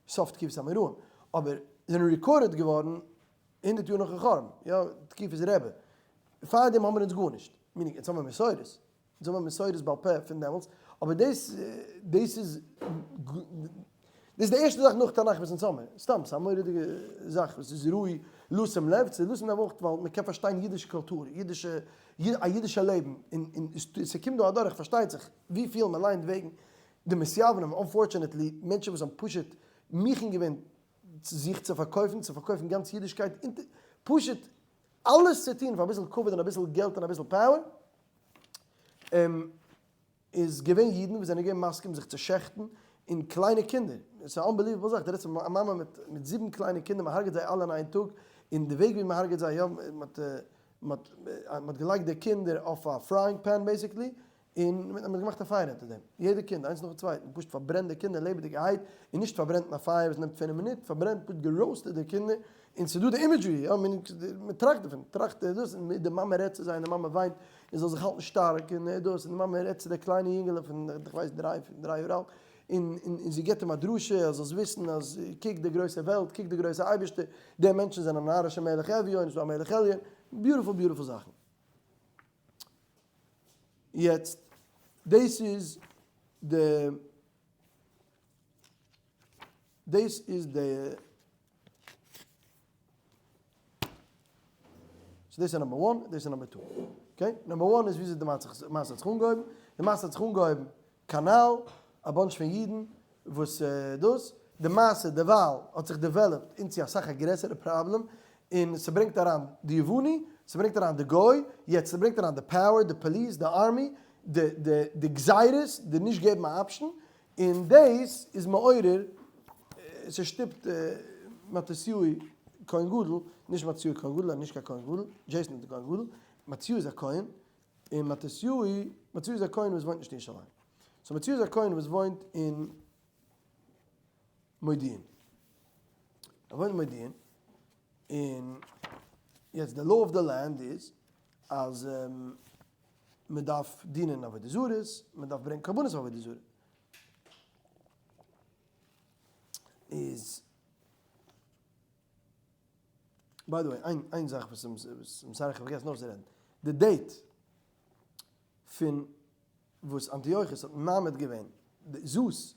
סוף תקופת האמוראים, אבער זענען recorded געווארן 100 יאר נאכן חורבן, יא, תקופת רבי, פארדעם האבן מיר אונז גארנישט, meaning אונז האבן מסורות, אונז האבן מסורות בעל פה פון דעמאלטס, אבער דאס דאס איז דאס איז די ערשטע זאך נאך תנך וואס אונז האבן, סתם ס'איז א מורא'דיגע זאך וואס איז ראוי לשים לב, צו לשים לב אויך ווייל מ'קען פארשטיין אידישע קולטור, אידישע א אידישע לעבן, און און ס'קומט דא אדורך פארשטייט זיך וויפיל מ'ליינט וועגן די מתיוונים, unfortunately מענטשן וואס האבן פשוט מוכן געווען זיך צו פארקויפן, צו פארקויפן גאנץ אידישקייט, פשוט אלעס צו טון פאר אביסל כבוד און אביסל געלט און אביסל power, איז געווען אידן וואס זענען געווען מסכים זיך צו שעכטן און קליינע קינדער, עס איז א unbelievable זאך, דו רעדסט פון א מאמע מיט מיט זיבן קליינע קינדער, מען הרג'ט זיי אלע אין איין טאג, און די וועג ווי מען הרג'ט זיי, יא, מען האט מען האט געלייגט די קינדער אויף א frying pan basically, און מען האט געמאכט א פייער אונטער דעם, יעדע קינד איינס נאכן צווייטן, פשוט פארברענט די קינדער לעבעדיגערהייט, און נישט פארברענט אין א פייער וואס נעמט פינף מינוט, פארברענט פשוט גע roasted די קינדער, און ס'איז דא די imagery, יא, מען טראכט דערפון, טראכט דאס, און די מאמע רעדט צו זיי און די מאמע וויינט, און זאל זיך האלטן שטארק, און דאס, און די מאמע רעדט צו די קליינע יונגעלע פון איך ווייס דריי, דריי יאר אלט, און און זי גיבט אים א דרשה אז זאלסט וויסן אז קוק די גרויסע וועלט, קוק די גרויסע אייבערשטער, די מענטשן זענען נארישע מלך אביון, ס'איז דא א מלך עליון, beautiful beautiful זאכן. יעצט דאס איז די דאס איז די so דאס איז number one, דאס איז number two. Okay? Number one איז וויאזוי די מעשה האט זיך אנגעהויבן. די מעשה האט זיך אנגעהויבן כנ"ל, א bunch פון אידן וואס דאס, די מעשה דערווייל האט זיך developed into אסאך א גרעסערע פראבלעם, און ס'ברענגט אריין די יווני, ס'ברענגט אריין די גוי, יעצט ס'ברענגט אריין די power, די police, די army, די די די גזירות, די נישט געבן א option, און דאס איז מעורר, ס'שטופט מתתיהו כהן גדול, נישט מתתיהו כהן גדול, ער איז נישט קיין כהן גדול, דזשעיסאן איז די כהן גדול, מתתיהו איז א כהן, און מתתיהו, מתתיהו איז א כהן וואס וואוינט נישט אין ירושלים. So מתתיהו איז א כהן וואס וואוינט אין מודיעין. ער וואוינט אין מודיעין, און יעצט די law of the land איז אז מען דארף דינען עבודה זרות, מען דארף ברענגען קרבנות אויף עבודה זרה. איז by the way, איין איין זאך וואס I'm sorry איך האב פארגעסן אויסצורעדן, די date פון וואס אנטיוכוס האט מעמיד געווען די זאוס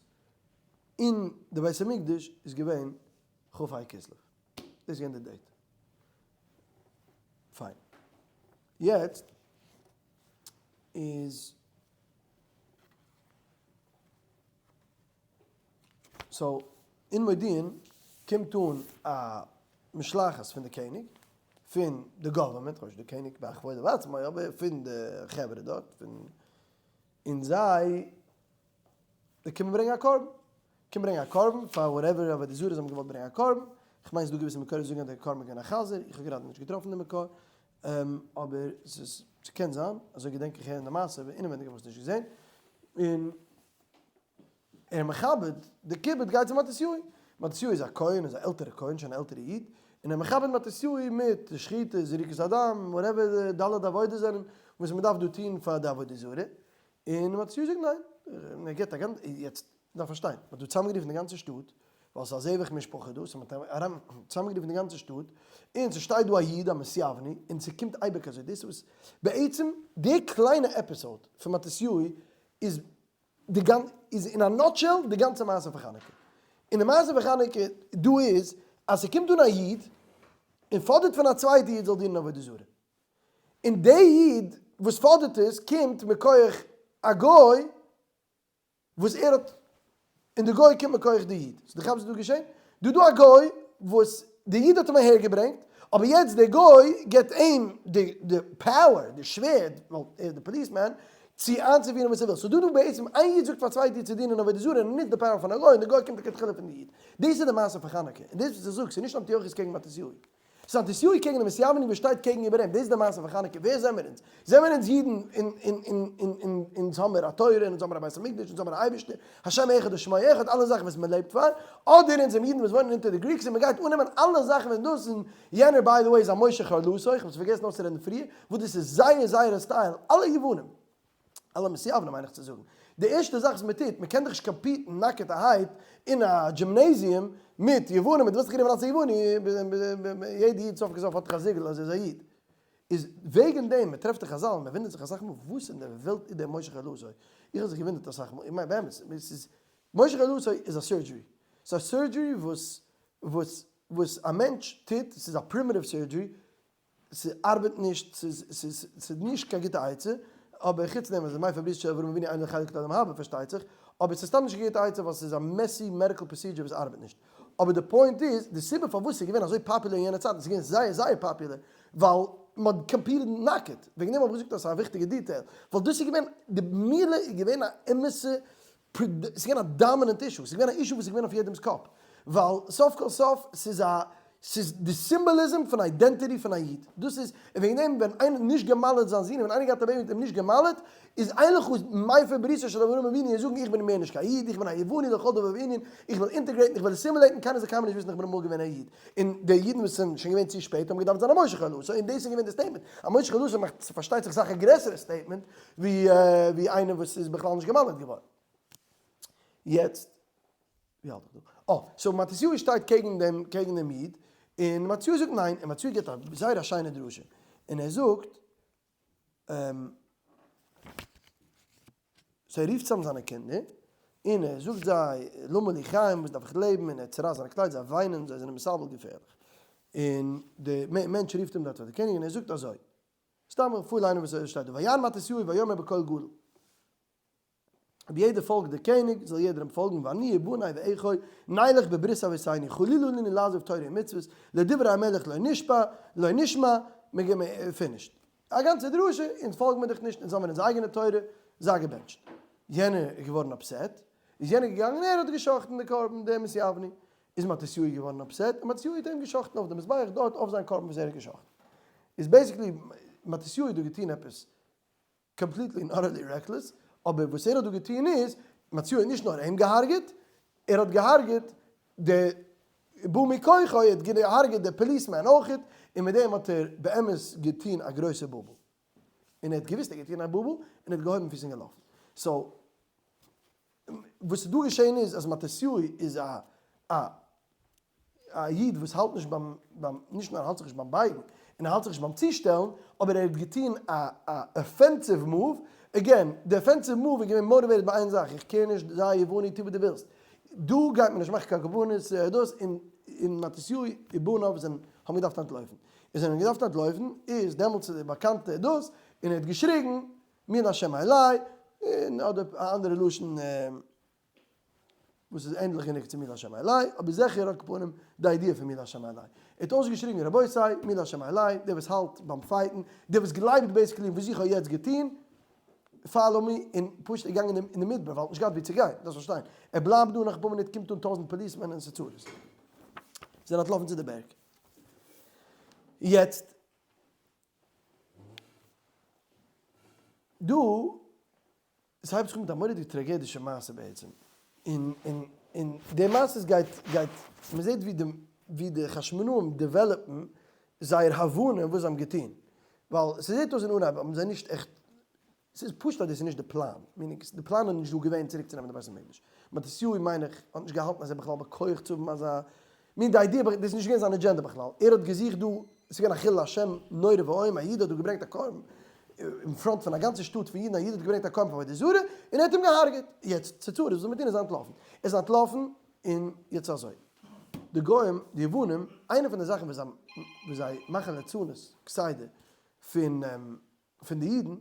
אין די בית המקדש איז געווען כ ה כסלו, דאס איז געווען די date. פיין. יעצט איז so אין מודיעין קומט אן א משלחת פון די קעניג, פון די government, כ'ווייס נישט די קעניג בכבודו ובעצמו, אבער פון די חברה דארט, פון און זיי קומען ברענגען א קרבן, קומען ברענגען א קרבן פאר whatever עבודה זרה זיי האבן געוואלט ברענגען א קרבן, כ'מיין ס'דא געוויסע מקורות זאגן אז די קרבן איז געווען א חזיר, איך האב גראדע נישט געטראפן די מקור, אבער ס'איז ס'קען זיין, אזוי געדענק איך הערן די מעשה, אבער אינעווענדיג האב איך עס נישט געזען, און ער מכבד, די כיבוד גייט צו מתתיהו, מתתיהו איז א כהן, איז א עלטערע כהן, שוין א עלטערע איד, און ער מכבד מתתיהו מיט שחיטה, זריקת הדם, whatever די ד' עבודות זענען, וואס מען דארף דא טון פאר די עבודה זרה, און מתתיהו זאגט ניין, און ער גיבט א גאנצע, יעצט דארף פארשטיין, מען האט דא צוזאמגערופן די גאנצע שטאט, ווייל ס'איז א זבח משפחה דא, so מען האט צוזאמגערופן די גאנצע שטאט, און ס'שטייט דא א איד א מתיווני, און ס'קומט אייביג אזוי, דאס איז וואס, בעצם די קליינע episode פון מתתיהו איז די גאנ איז אין א nutshell די גאנצע מעשה פון חנוכה. און די מעשה פון חנוכה דא איז אז ס'קומט אן א איד און פאדערט פון א צווייטע איד זאל דינען עבודה זרה. און די איד וואס פאדערט עס קומט מכח א גוי וואס ער האט און די גוי קומט מכח די איד. So דו כאפסט וואס דא געשען? דא דא א גוי וואס די איד האט אים אהער געברענגט, אבער יעצט די גוי געבט אים די די power, די שווערד, ווייל ער איז די policeman, צו איינצופירן וואס ער וויל. So דא דא בעצם איין איד זאגט פאר א צווייטע איד צו דינען עבודה זרה און ער נוצט די power פון א גוי און די גוי קומט לכתחילה פון די איד. דאס איז די מעשה פון חנוכה. און דאס וואס איך זאג, ס'איז נישט אנטיוכוס קעגן מתתיהו. ס'איז מתתיהו קעגן די מתיוונים וואס שטייט קעגן איבער אים, דאס איז די מעשה פון חנוכה, ווער זעמיר אונז? זעמיר אונז אידן און און און און און אונז האמיר א תורה און אונז האמיר א בית המקדש אונז האמיר א אייבערשטער, השם אחד ושמו אחד, אלע זאכן וואס מען לעבט פאר, אדער אונז זעמיר אידן וואס וואוינען אונטער די Greeks און מען גייט אננעמען אלע זאכן וואס דאס און יענער by the way איז א מושך ערלתו, איך האב עס פארגעסן אויסצורעדן פריער, וואס דאס איז זייער זייער א style, אלע יוונים. אלע מתיוונים מיין איך צו זאגן. די ערשטע זאך וואס מען טוט, מען קען דאך נישט compete ן נאקעטערהייט אין א gymnasium מיט יוונים, דו ווילסט דיך רופן אלס א יווני, יעדע איד סוף כל סוף האט דאך א זיגל אז ער איז א איד. איז וועגן דעם, מען טרעפט אין חזל און מען וואונדערט זיך אסאך מאל וואס אין דער וועלט איז דער מושך ערלתו? איך האב זיך געוואונדערט אסאך מאל, איך מיין באמת, ס'איז, מושך ערלתו איז א surgery. ס'איז א surgery וואס וואס וואס א מענטש טוט, ס'איז א primitive surgery, ס'ארבעט נישט, ס'איז נישט קיין גוטע עצה, אבער חוץ דעם אז די מפר ברית של אברהם אבינו אין לו חלק לעולם הבא פארשטייט זיך, אבער ס'איז סתם נישט קיין גוטע עצה ווייל ס'איז א messy medical procedure וואס ארבעט נישט. אבער די point איז, די סיבה פארוואס ס'איז געווען אזוי פאפולער אין יענע צייטן, ס'איז געווען זייער זייער פאפולער, ווייל מ'האט competed נאקעט, וועגן דעם האב איך געזאגט אז ס'איז א וויכטיגע detail, ווייל דאס איז געווען, די מילה איז געווען א אמת'ע ס'איז געווען א dominant issue, ס'איז געווען א issue וואס איז געווען אויף יעדעמ'ס קאפ, ווייל סוף כל סוף ס'איז א, ס'איז די symbolism פון identity פון א איד, דאס איז, און וועגן דעם ווען איינער האט נישט גע'מל'עט זיין זון, און ווען איינער געהאט א baby און האט אים נישט גע'מל'עט, איז אין לך מפר בריתו של אברהם אבינו און זאגן איך בין מער נישט קיין איד, איך בין א יווני לכל דבר וענין, איך וויל integrate ן, איך וויל assimilate ן, קיינער זאל קיינמאל נישט וויסן איך בין אמאל געווען א איד. און די אידן וואס זענען שוין געווען צו שפעט האבן געדארפט זיין א מושך ערלתו, און דאס איז געווען די statement, א מושך ערלתו מאכט פארשטייט זיך סאך א גרעסערע statement ווי ווי איינער וואס איז בכלל נישט גע'מל'עט געווארן. יעצט, ווי האלט איך דא? אה, so מתתיהו שטייט קעגן דעם קעגן דעם איד, און מתתיהו זאגט ניין, און מתתיהו גיבט א זייער א שיינע דרשה, און ער זאגט, so ער רופט צוזאם זיינע קינדער, און ער זאגט זיי, למה לי חיים, וואס דארף איך לעבן, און ער צורייסט זיינע קלייד, זיי וויינען, זיי זענען מתאבל געפערליך. און די מענטש רופט אים דארט פאר די קעניג, און ער זאגט אזוי, סתם איך פארליינען וואס עס שטייט דא, ויען מתתיהו ויאמר בקול גדול. אויב יעדער פאלגט די קעניג, זאל יעדער אים פאלגן, ואני ובני ואחי נלך בברית אבותינו, חלילה לנו לעזוב תורה ומצוות, לדברי המלך לא נשפע, לא נשמע, finished. א גאנצע דרשה, אונז פאלגן מיר דיך נישט, אונז האבן אונזער אייגענע תורה, זיי געבענטשט. יענער איז געווארן upset, איז יענער געגאנגען און ער האט גע'שחט'ן די קרבן, דער מתיווני. איז מתתיהו געווארן upset, און מתתיהו האט אים גע'שחט'ן אויף די מזבח דארט אויף זיין קרבן וואס ער האט גע'שחט'ן. איז basically מתתיהו האט דא געטון עפעס completely און utterly reckless, אבער וואס ער האט דא געטון איז, מתתיהו האט נישט נאר אים געהארגעט, ער האט געהארגעט די בא מכוחו, ער האט געהארגעט די policeman אויכעט, און מיט דעם האט ער באמת געטון א גרויסע בלבול. און ער האט געוואוסט ער האט געטון א בלבול, און ער האט געהויבן פיס און געלאפן. so, וואס איז דא געשען איז אז מתתיהו איז א א א איד וואס האלט נישט ביים ביים נישט נאר האלט זיך נישט ביים בייגן און ער האלט זיך נישט ביים צושטעלן אבער ער האט געטון א א offensive move, again די offensive move איז געווען motivated ביי איין זאך איך care נישט זיי יווני טו וואס דו ווילסט דא גייט מען נישט מאכן קיין קרבנות דאס און און מתתיהו ובניו זענען האבן געדארפט אנטלויפן און זענען געדארפט אנטלויפן איז דעמאלטס איז די באקאנטע דאס און ער האט געשריגן מי לה' אלי, און אדער א אנדערע לשון וואס איז ענדליך גענוג צו מי לה' אלי, אבער זיכער על כל פנים די idea פון מי לה' אלי. ער האט אויסגעשריגן רבותי, מי לה' אלי, דער וואס האלט ביים fight ן, דער וואס גלייבט basically אין וואס איך האב יעצט געטון, follow me, און פשוט איז געגאנגען אין די מדבר ווייל ער האט נישט געהאט וואו צו גיין, דארפסט פארשטיין, ער בלייבט דא נאך אפאר מינוט קומט אן טויזענט policemen און ס'איז צרות. זיי זענען אנטלאפן צו די בערג. יעצט דא, עס הייבט זיך אן מיט א מורא'דיג טראגעדישע מעשה בעצם, און און און די מעשה גייט גייט, מען זעט ווי די ווי די חשמונאים develop ן זייער הבנה וואס זיי האבן געטון, ווייל ס'זעט אויס אין אנהייב האבן זיי נישט עכט ס'איז פשוט אז דאס איז נישט די פלאן, meaning די פלאן איז נישט דא געווען צוריק צו נעמען די בית המקדש, מתתיהו מיין איך האט נישט געהאלטן אז ער בכלל בכח צו האבן אזא מין די idea, דאס איז נישט געווען זיין אג'ענדע בכלל, ער האט געזוכט דא, עס איז געווען א חילול השם נורא ואיום, א איד האט דא געברענגט א קרבן אין front פון א גאנצע שטאט פון אידן, א איד האט געברענגט א קרבן פאר עבודה זרה און ער האט אים געהארגעט, יעצט צו צרות וואס זאל מען טון ער איז אנטלאפן, ער איז אנטלאפן און יעצט אזוי, די גוים, די יוונים, איינע פון די זאכן וואס זיי מאכן ליצנות כסדר פון פון די אידן, און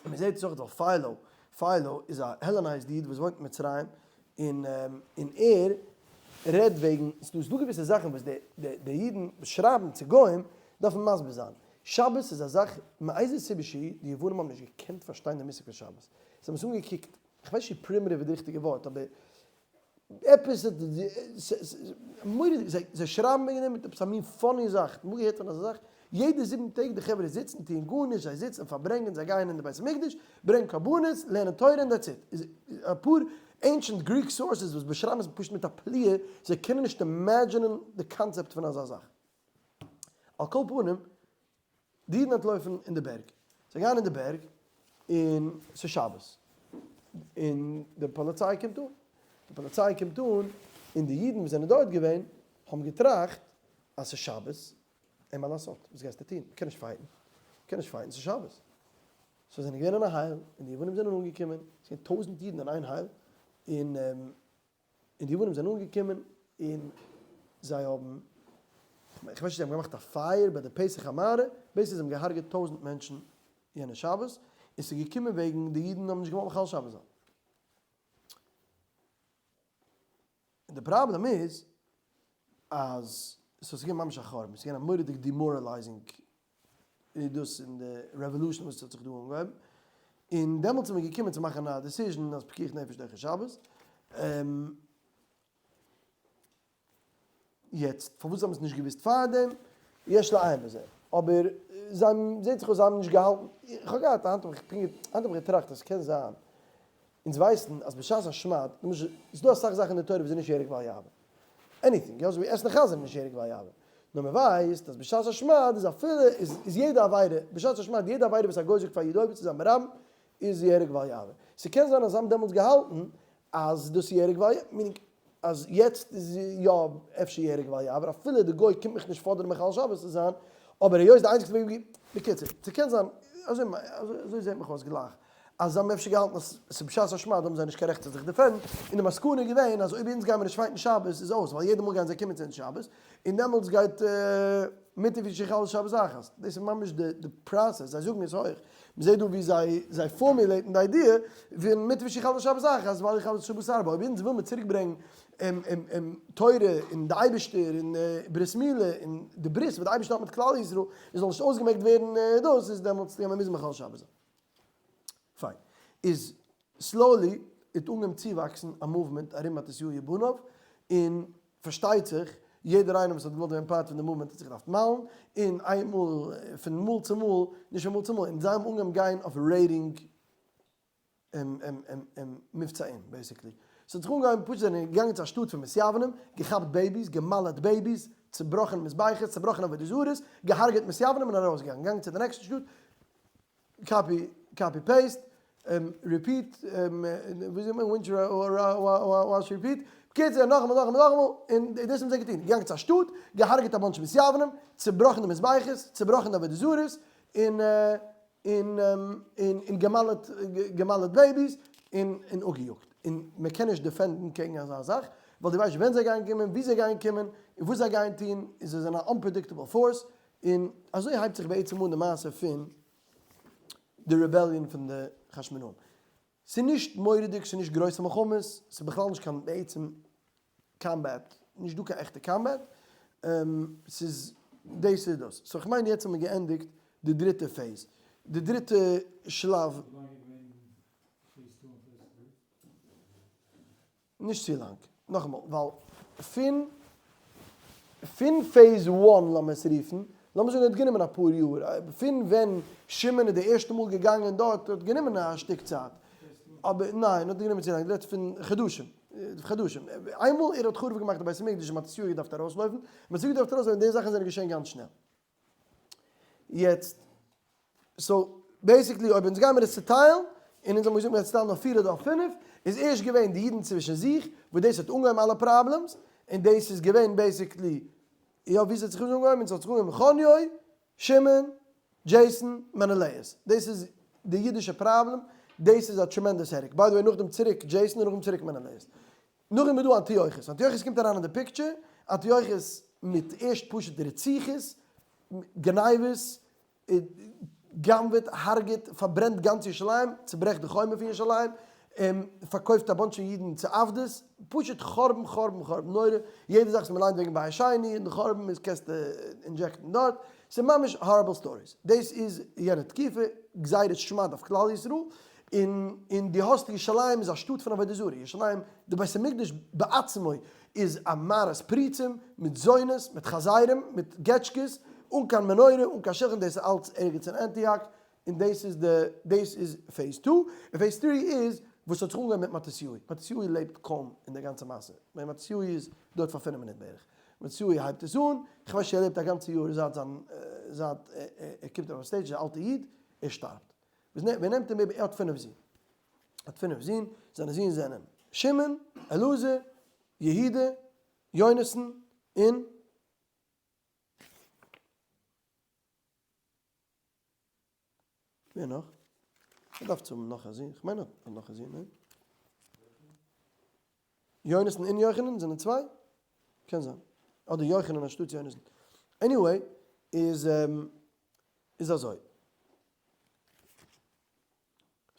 מען זעט עס אויך ווייל פיילו, פיילו איז א Hellenized איד וואס וואוינט אין מצרים, און און ער רעדט וועגן, ס'איז דא געוויסע זאכן וואס די די די אידן וואס שרייבן צו גוים דארפן מסביר זיין, שבת איז א זאך, מאיזה סיבה שהיא, די יוונים האבן נישט געקענט פארשטיין די מושג פון שבת, זיי האבן עס אנגעקוקט, איך ווייס נישט צו primitive איז די ריכטיגע ווארט, אבער. עפעס האט מורא'דיג, זיי שרייבן וועגן דעם מיט עפעס א מין funny זאך, אמאל געהערט פון אזא זאך, יעדע 7 טעג די חברה זיצן טוען גארנישט, זיי זיצן פארברענגען, זיי גייען אין די בית המקדש, ברענגען קרבנות, לערנען תורה און that's it. איז אפאר ancient Greek sources וואס באשרייבן עס פשוט מיט א פליאה, זיי קענען נישט imagine ען די קאנצעפט פון אזא זאך. על כל פנים, די אידן אנטלויפן אין די בערג. זיי גייען אין די בערג און ס'איז שבת. און די פאליציי קומט אן. די פאליציי קומט אן און די אידן וואס זענען דארט געווען האבן געטראכט אז ס'איז שבת, אין מה לעשות, וואס גייסטו טון? מ'קען נישט fight ן. מ'קען נישט fight ן, ס'איז שבת. so זענען געווען אין א הייל און די יוונים זענען אנגעקומען. ס'איז געווען 1000 אידן אין איין הייל און און די יוונים זענען אנגעקומען און זיי האבן, איך ווייס נישט, זיי האבן געמאכט א פייער ביי די פתח המערה, basically זיי האבן געהארגעט 1000 מענטשן יענע שבת, און ס'איז געקומען וועגן די אידן האבן נישט געוואלט מחלל שבת זיין. און די פראבלעם איז אז ס'איז געווען ממש א חורבן, ס'איז געווען א מורא'דיג demoralizing דאס אין די revolution וואס האט זיך דא אנגעהויבן, און דעמאלטס איז מען געקומען צו מאכן א decision אז פיקוח נפש דוחה שבת. יעצט פארוואס זיי האבן עס נישט געוואוסט פארדעם, יש לעיין בזה, אבער זיי האבן, זעט זיך אויס זיי האבן נישט געהאלטן, איך האב געהאט, היינט האב איך היינט האב איך געטראכט אז ס'קען זיין, אונז ווייסן אז בשעת השמד, למשל, ס'איז דא אסאך זאכן אין די תורה וואס איז נישט ייהרג ואל יעבור, anything, יא, אזויווי עסן חזיר איז נישט ייהרג ואל יעבור, נאר מען ווייסט אז בשעת השמד איז אפילו, איז יעדע עבירה, בשעת השמד יעדע עבירה וואס א גוי זאגט פאר א איד עובר צו זיין ברבים, איז ייהרג ואל יעבור. ס'קען זיין אז זיי האבן דעמאלטס געהאלטן אז דאס איז ייהרג ואל יעבור, meaning אז יעצט איז יא אפשר ייהרג ואל יעבור, אפילו די גוי קומט מיך נישט פאדערן מחלל שבת צו זיין, אבער היות די איינציגסטע וועג ווי, בקיצור, ס'קען זיין, אזוי אזוי זעט מיך אויס גלייך, אז זיי האבן אפשר געהאלטן אז ס'איז בשעת השמד האבן זיי נישט קיין רעכט צו זיך defend ן, און די מסקנא איז געווען אז אויב אונז גיימער נישט fight ן שבת איז אויס, ווייל יעדע מאל גייען זיי קומען צו אונז שבת, און דעמאלטס גייט מוטב ווי שיחללו שבת אחת. דאס איז ממש די process, זיי זאגן עס הויך. מ'זעט דא ווי זיי זיי formulate ן די idea פון מוטב שיחללו שבת אחת ואל יחללו שבת הרבה. אויב אונז וויל מיר צוריק ברענגן תורה און די אייבערשטער און ברית מילה און די ברית וואס די אייבערשטער האט מיט כלל ישראל און זאל נישט אויסגעמעקט ווערן דאס איז דעמאלטס גיימער מוזן מחלל שבת זיין. פיין. איז slowly האט אנגעהויבן צואוואקסן א movement ארום מתתיהו ובניו, און פארשטייט זיך יעדער איינער וואס האט געוואלט ווערן part פון די movement האט זיך געדארפט מל'ן, און איינמאל פון מאל צו מאל, נישט פון מאל צו מאל, און זיי האבן אנגעהויבן גיין אויף raiding מבצעים basically. ס'האט זיך אנגעהויבן פשוט זיי זענען געגאנגען צו א שטאט פון מתיוונים, געכאפט babies, גע'מל'עט babies, צובראכן מזבחות, צובראכן עבודה זרות, געהארגעט מתיוונים און ארויסגעגאנגען, געגאנגען צו די נעקסטע שטאט, copy copy paste, repeat, ווי זאגט מען, wash repeat, בקיצור נאכאמאל נאכאמאל נאכאמאל, און דאס האבן זיי געטון, געגאנגען צו א שטאט, געהארגעט א bunch מתיוונים, צובראכן די מזבחות, צובראכן די עבודה זרות, און און און גע'מל'עט גע'מל'עט babies, און און אפגעיאגט, און מען קען נישט defend ן קעגן אזא זאך, ווייל דו ווייסט ווען זיי גייען קומען, וואו זיי גייען קומען, און וואס זיי גייען טון, און זיי זענען א unpredictable force, און אזוי הייבט זיך בעצם אן די מעשה פון די rebellion פון די חשמונאים. ס'איז נישט מורא'דיג, ס'איז נישט גרויסע מלחמות, ס'איז בכלל נישט קיין בעצם combat, נישט דא קיין עכטע combat, ס'איז דאס איז דאס. so כ'מיין יעצט האט מען געענדיגט די דריטע phase, די דריטע שלב. ווי לאנג איז געווען phase two און phase three? נישט צו לאנג. נאכאמאל, ווייל פון פון phase one לאמיר עס רופן, לאמיר זאגן האט גענומען אפאר יאר, פון ווען שמעון איז די ערשטע מאל געגאנגען דארט האט גענומען א שטיק צייט, אבער ניין האט גענומען צו לאנג, דו רעדסט פון חדשים, חדשים, איינמאל ער האט חרוב געמאכט די בית המקדש און מתתיהו געדארפט ארויסלויפן, מתתיהו געדארפט ארויסלויפן, די זאכן זענען געשען גאנץ שנעל. יעצט, so basically אויב אונז גיימיר עס צוטיילן, און אונז האבן געזאגט מ'גייט צוטיילן אויף פיר אדער אויף פינף, איז ערשט געווען די אידן צווישן זיך, וואס דאס האט אנגעהויבן אלע problems, און דאס איז געווען basically, יא ווי ס'האט זיך אונז אנגעהויבן, אונז האט זיך אנגעהויבן חוניו, שמעון, Jason, מענעלעיס. דאס איז די אידישע פראבלעם, דאס איז א tremendous headache. by the way נאכדעם צוריק Jason און נאכדעם צוריק מענעלעיס. נאכדעם איז דא אנטיוכוס, אנטיוכוס קומט אריין אין די picture, אנטיוכוס מיט ערשט פשוט רציחות, גניבות, גנב'עט, הרג'עט, פארברענט גאנץ ירושלים, צוברעכט די חומה פון ירושלים, פארקויפט א bunch פון אידן צו עבדות, פשוט חורבן חורבן חורבן נורא, יעדע זאך וואס מען ליינט וועגן בית שני און די חורבן איז קענסטו inject ן דארט, ס'איז ממש horrible stories, דאס איז יענע תקופה, גזירת שמד אויף כלל ישראל. און און דו האסט ירושלים איז א שטאט פון עבודה זרה, ירושלים די בית המקדש בעצמו איז א מערת פריצים מיט זונות מיט חזירים מיט געטשקעס, אן קיין מנורה אן קיין שלחן דאס איז אלץ ערגעץ אין אנטיאק, און דאס איז די דאס איז phase two, און phase three איז וואס האט זיך אנגעהויבן מיט מתתיהו, מתתיהו לעבט קוים אין די גאנצע מעשה, מתתיהו איז דארט פאר פינף מינוט בערך, מתתיהו הייבט עס אן, כ'ווייס נישט ער לעבט א גאנצע יאר זייט זיין זייט ער קומט אויפן stage, איז א אלטע איד, ער שטארבט. ווער נעמט אים איבער? ער האט פינף זין. האט פינף זין, זיינע זין זענען, שמעון, אלעזר, יהודה, יונתן, און. ווער נאך? ער דארף צו האבן נאך א זון, כ'מיין ער האט נאך א זון, ניין? יונתן און יוחנן זענען צוויי? קען זיין. אדער יוחנן אנשטאטס יונתן. Anyway, איז איז אזוי.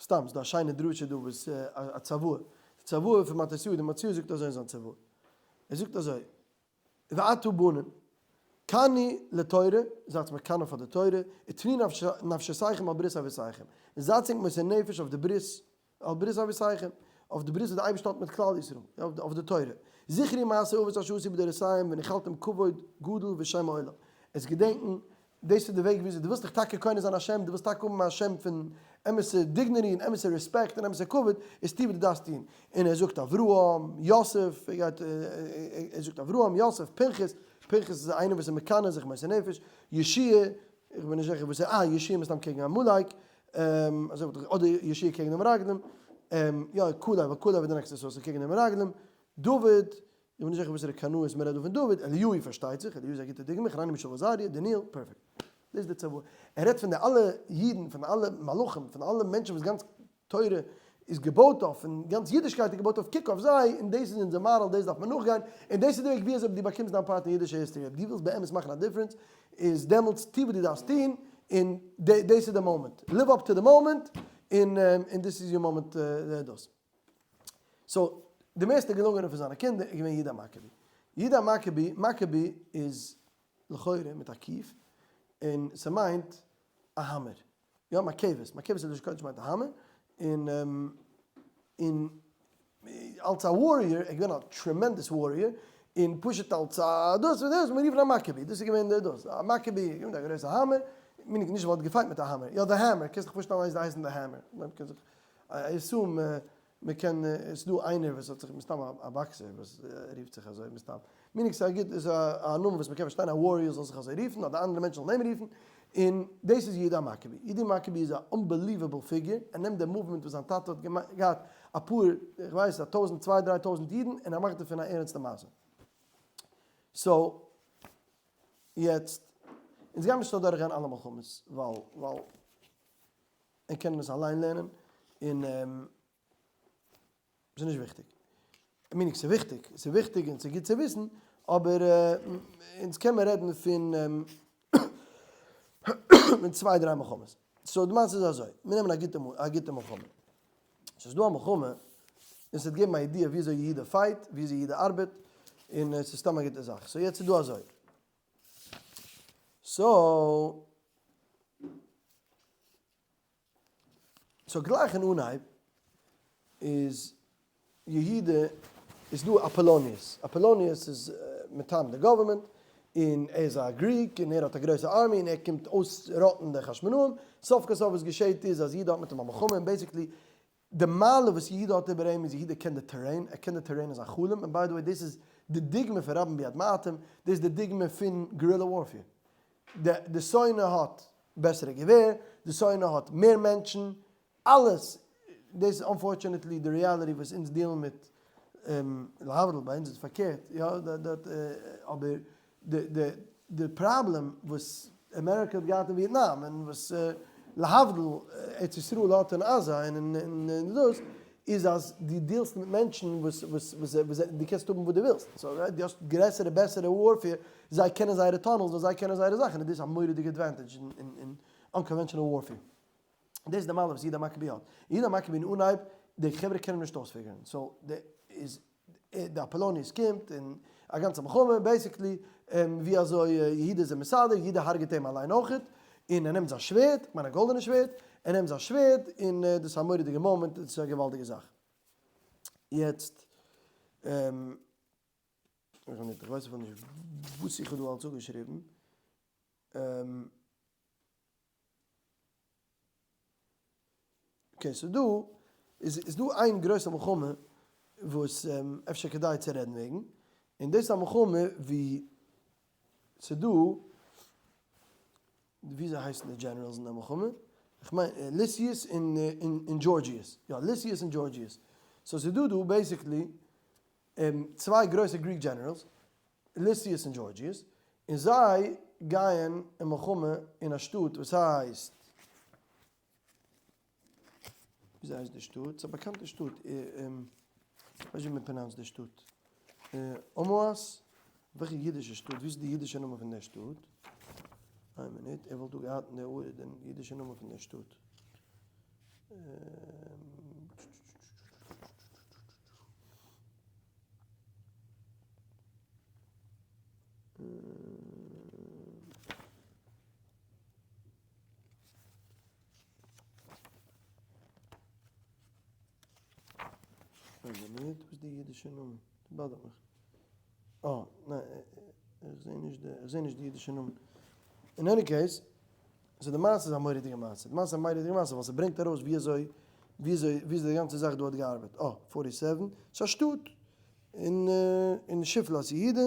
סתם, ס'דא א שיינע דרשה דא וואס א צוואה. די צוואה פון מתתיהו, די מתתיהו זאגט אזוי אין זיין צוואה. ער זאגט אזוי, ועתה בנים, קנאו לתורה, זייטס מקנא פאר די תורה, ותנו נפשותיכם על ברית אבותיכם, און זייטס ענק מוסר נפש אויף די ברית, על ברית אבותיכם, אויף די ברית וואס די אייבערשטער האט מיט כלל ישראל, אויף די תורה. זכרו מעשה אבות אשר עשו בדורותיהם ונחלתם כבוד גדול ושם עולם. עס געדענקן דאס איז די וועג וויאזוי דו ווילסט דיך טאקע קונה זיין א שם, דו ווילסט טאקע האבן א שם פון אמת'ע dignity און אמת'ע רעספעקט און אמת'ע כבוד, איז טו וואס דו דארפסט טון. און ער זאגט אברהם, יוסף, ער גייט, ער זאגט אברהם, יוסף, פנחס, פנחס איז איינער וואס איז מקנא זיך מוסר נפש, יהושע, איך בין נישט זיכער וואס ער, אה, יהושע מסתם קעגן עמלק, אזוי וואלט איך, אדער יהושע קעגן די מרגלים, יא, כלב, כלב איז די נעקסטע source, קעגן די מרגלים, דוד, איך בין נישט זיכער וואסערע קנאות מען רעדט דא פון דוד, אליהו פארשטייט זיך, אליהו איז א גוטע דוגמא, חנניה מישאל ועזריה, דניאל, perfect. דאס איז די צוואה. ער רעדט פון די אלע אידן, פון אלע מלאכים, פון אלע מענטשן וואס גאנץ תורה איז געבויט אויף, און גאנץ אידישקייט איז געבויט אויף, קוק אויף זיי, און דאס איז אונזער מאדעל, דאס דארף מען נאכגיין, און דאס איז די וועג ווי אזוי דו באקומסט דיין part אין אידישע history, אויב דו ווילסט באמת מאכן א difference, איז דעמאלטס טו וואס דו דארפסט טון, און דאס איז די מאמענט. Live up to the moment, און דאס איז your moment דאס. So, די מערסטע געלונגענע פון זיינע קינדער איז געווען יהודה המכבי. יהודה המכבי, מכבי איז לכאורה מיט א קוף, און ס'מיינט א האמער. יא, מקבת, מקבת אין לשון קודש מיינט א האמער, און און אלס א warrior, ער איז געווען א tremendous warrior, און פשוט אלס א דאס און דאס, מ'רופט א מכבי, דאס איז געווען די דאס, א מכבי איז געווען א גרויסע האמער, מיינט נישט ווייל ער האט געפייט מיט א האמער, יא די hammer, קענסט דיך פארשטעלן אז זיי הייסן די hammer, מ'קען זיך I assume מען קען, עס איז דא איינער וואס האט זיך מסתם א boxer וואס רופט זיך אזוי מסתם, meaning ס'איז א גוט איז א נאמען וואס מען קען פארשטיין א warrior זאל זיך אזוי רופן אדער אנדערע מענטשן זאלן אים רופן, און דאס איז יהודה המכבי, יהודה המכבי איז א unbelievable figure, ער נעמט די movement וואס זיין טאטע האט געהאט אפאר איך ווייס א טויזנט צוויי דריי טויזנט אידן און ער מאכט דערפון א ערענסטע מעשה. So יעצט אונז גיימיר נישט אדורכגיין אלע מלחמות ווייל ווייל. און קענען עס אליין לערנען, און ס'איז נישט וויכטיג. Meaning ס'איז וויכטיג, ס'איז וויכטיג און ס'איז גוט צו וויסן, אבער אונז קען מען רעדן פון פון צוויי דריי מלחמות. So די מעשה איז אזוי, מיר נעמען א גוטע א גוטע מלחמה. ס'איז דא א מלחמה, און ס'וועט געבן א idea ווי אזוי יהודה fight, ווי אזוי יהודה ארבעט, און ס'איז סתם א גוטע זאך. So יעצט איז דא אזוי. So, so גלייך אין אנהייב איז יהודה איז דא אפאלאניוס, אפאלאניוס איז מטעם די government און ער איז א Greek און ער האט א גרויסע army און ער קומט אויסראטן די חשמונאים, סוף כל סוף וואס געשעהט איז אז יהודה האט מיט אים א מלחמה און basically די מעלה וואס יהודה האט איבער אים איז יהודה קען די terrain, ער קען די terrain איז א חלום, און by the way דאס איז די דוגמא פון רבים ביד מעטים, דאס איז די דוגמא פון guerrilla warfare, די שונא האט בעסערע געווער, די שונא האט מער מענטשן, אלעס, דאס איז unfortunately די reality וואס אונז deal ן מיט, להבדיל ביי אונז איז פארקערט, יא, אבער די פראבלעם וואס אמעריקע האט געהאט אין וויעטנאם און וואס להבדיל ארץ ישראל האט אין עזה און אין דאס איז אז דו deal סט מיט מענטשן וואס וואס דו קענסט האבן וואס דו ווילסט so דו האסט גרעסערע בעסערע warfare זיי קענען זייערע tunnels און זיי קענען זייערע זאכן און דאס איז א מורא'דיגע advantage אין unconventional warfare. דאס איז די מעלה וואס יהודה המכבי האט. יהודה המכבי אין אנהייב די חברה קענען נישט אויספיגערן so די איז די אפאלאניוס קומט און א גאנצע מלחמה basically ווי אזוי יהודה איז אים מסדר, יהודה הרג'ט אים אליין אויכעט, און ער נעמט זיין שווערד, כ'מיין א גאלדענע שווערד, ער נעמט זיין שווערד און דאס איז א מורא'דיגע מאמענט, דאס איז א געוואלדיגע זאך. יעצט, איך ווייס אפילו נישט וואס איך האב דא אלץ אפגעשריבן. okay, so דא איז איז דא איין גרויסע מלחמה וואס אפשר כדאי צו רעדן וועגן, און דאס איז א מלחמה ווי ס'דא, וויאזוי הייסן די generals אין די מלחמה? איך מיין ליסיוס און און דזשארדזשיוס, יא ליסיוס און דזשארדזשיוס, so ס'דא דא basically צוויי גרויסע Greek generals, ליסיוס און דזשארדזשיוס, און זיי גייען אין מלחמה אין א שטאט וואס הייסט, וויאזוי הייסט די שטאט? ס'איז א באקאנטע שטאט, כ'ווייס נישט ווי מען pronounce ט די שטאט, אמואס? וועלכע אידישע שטאט? ווי איז די אידישע נאמען פון די שטאט? איין מינוט, ער וואלט דא געהאט אין די אור די אידישע נאמען פון די שטאט. איין מינוט, וואס איז די אידישע נאמען? ס'באדערט מיך. אה, ניין, איך זעה נישט די, איך זעה נישט די אידישע נאמען. in any case, so די מעשה איז א מורא'דיגע מעשה. די מעשה איז א מורא'דיגע מעשה ווייל ס'ברענגט ארויס ווי אזוי, ווי אזוי, ווי אזוי די גאנצע זאך דא האט געארבעט. אה, forty seven, ס'איז א שטאט אין אין שפלת יהודה,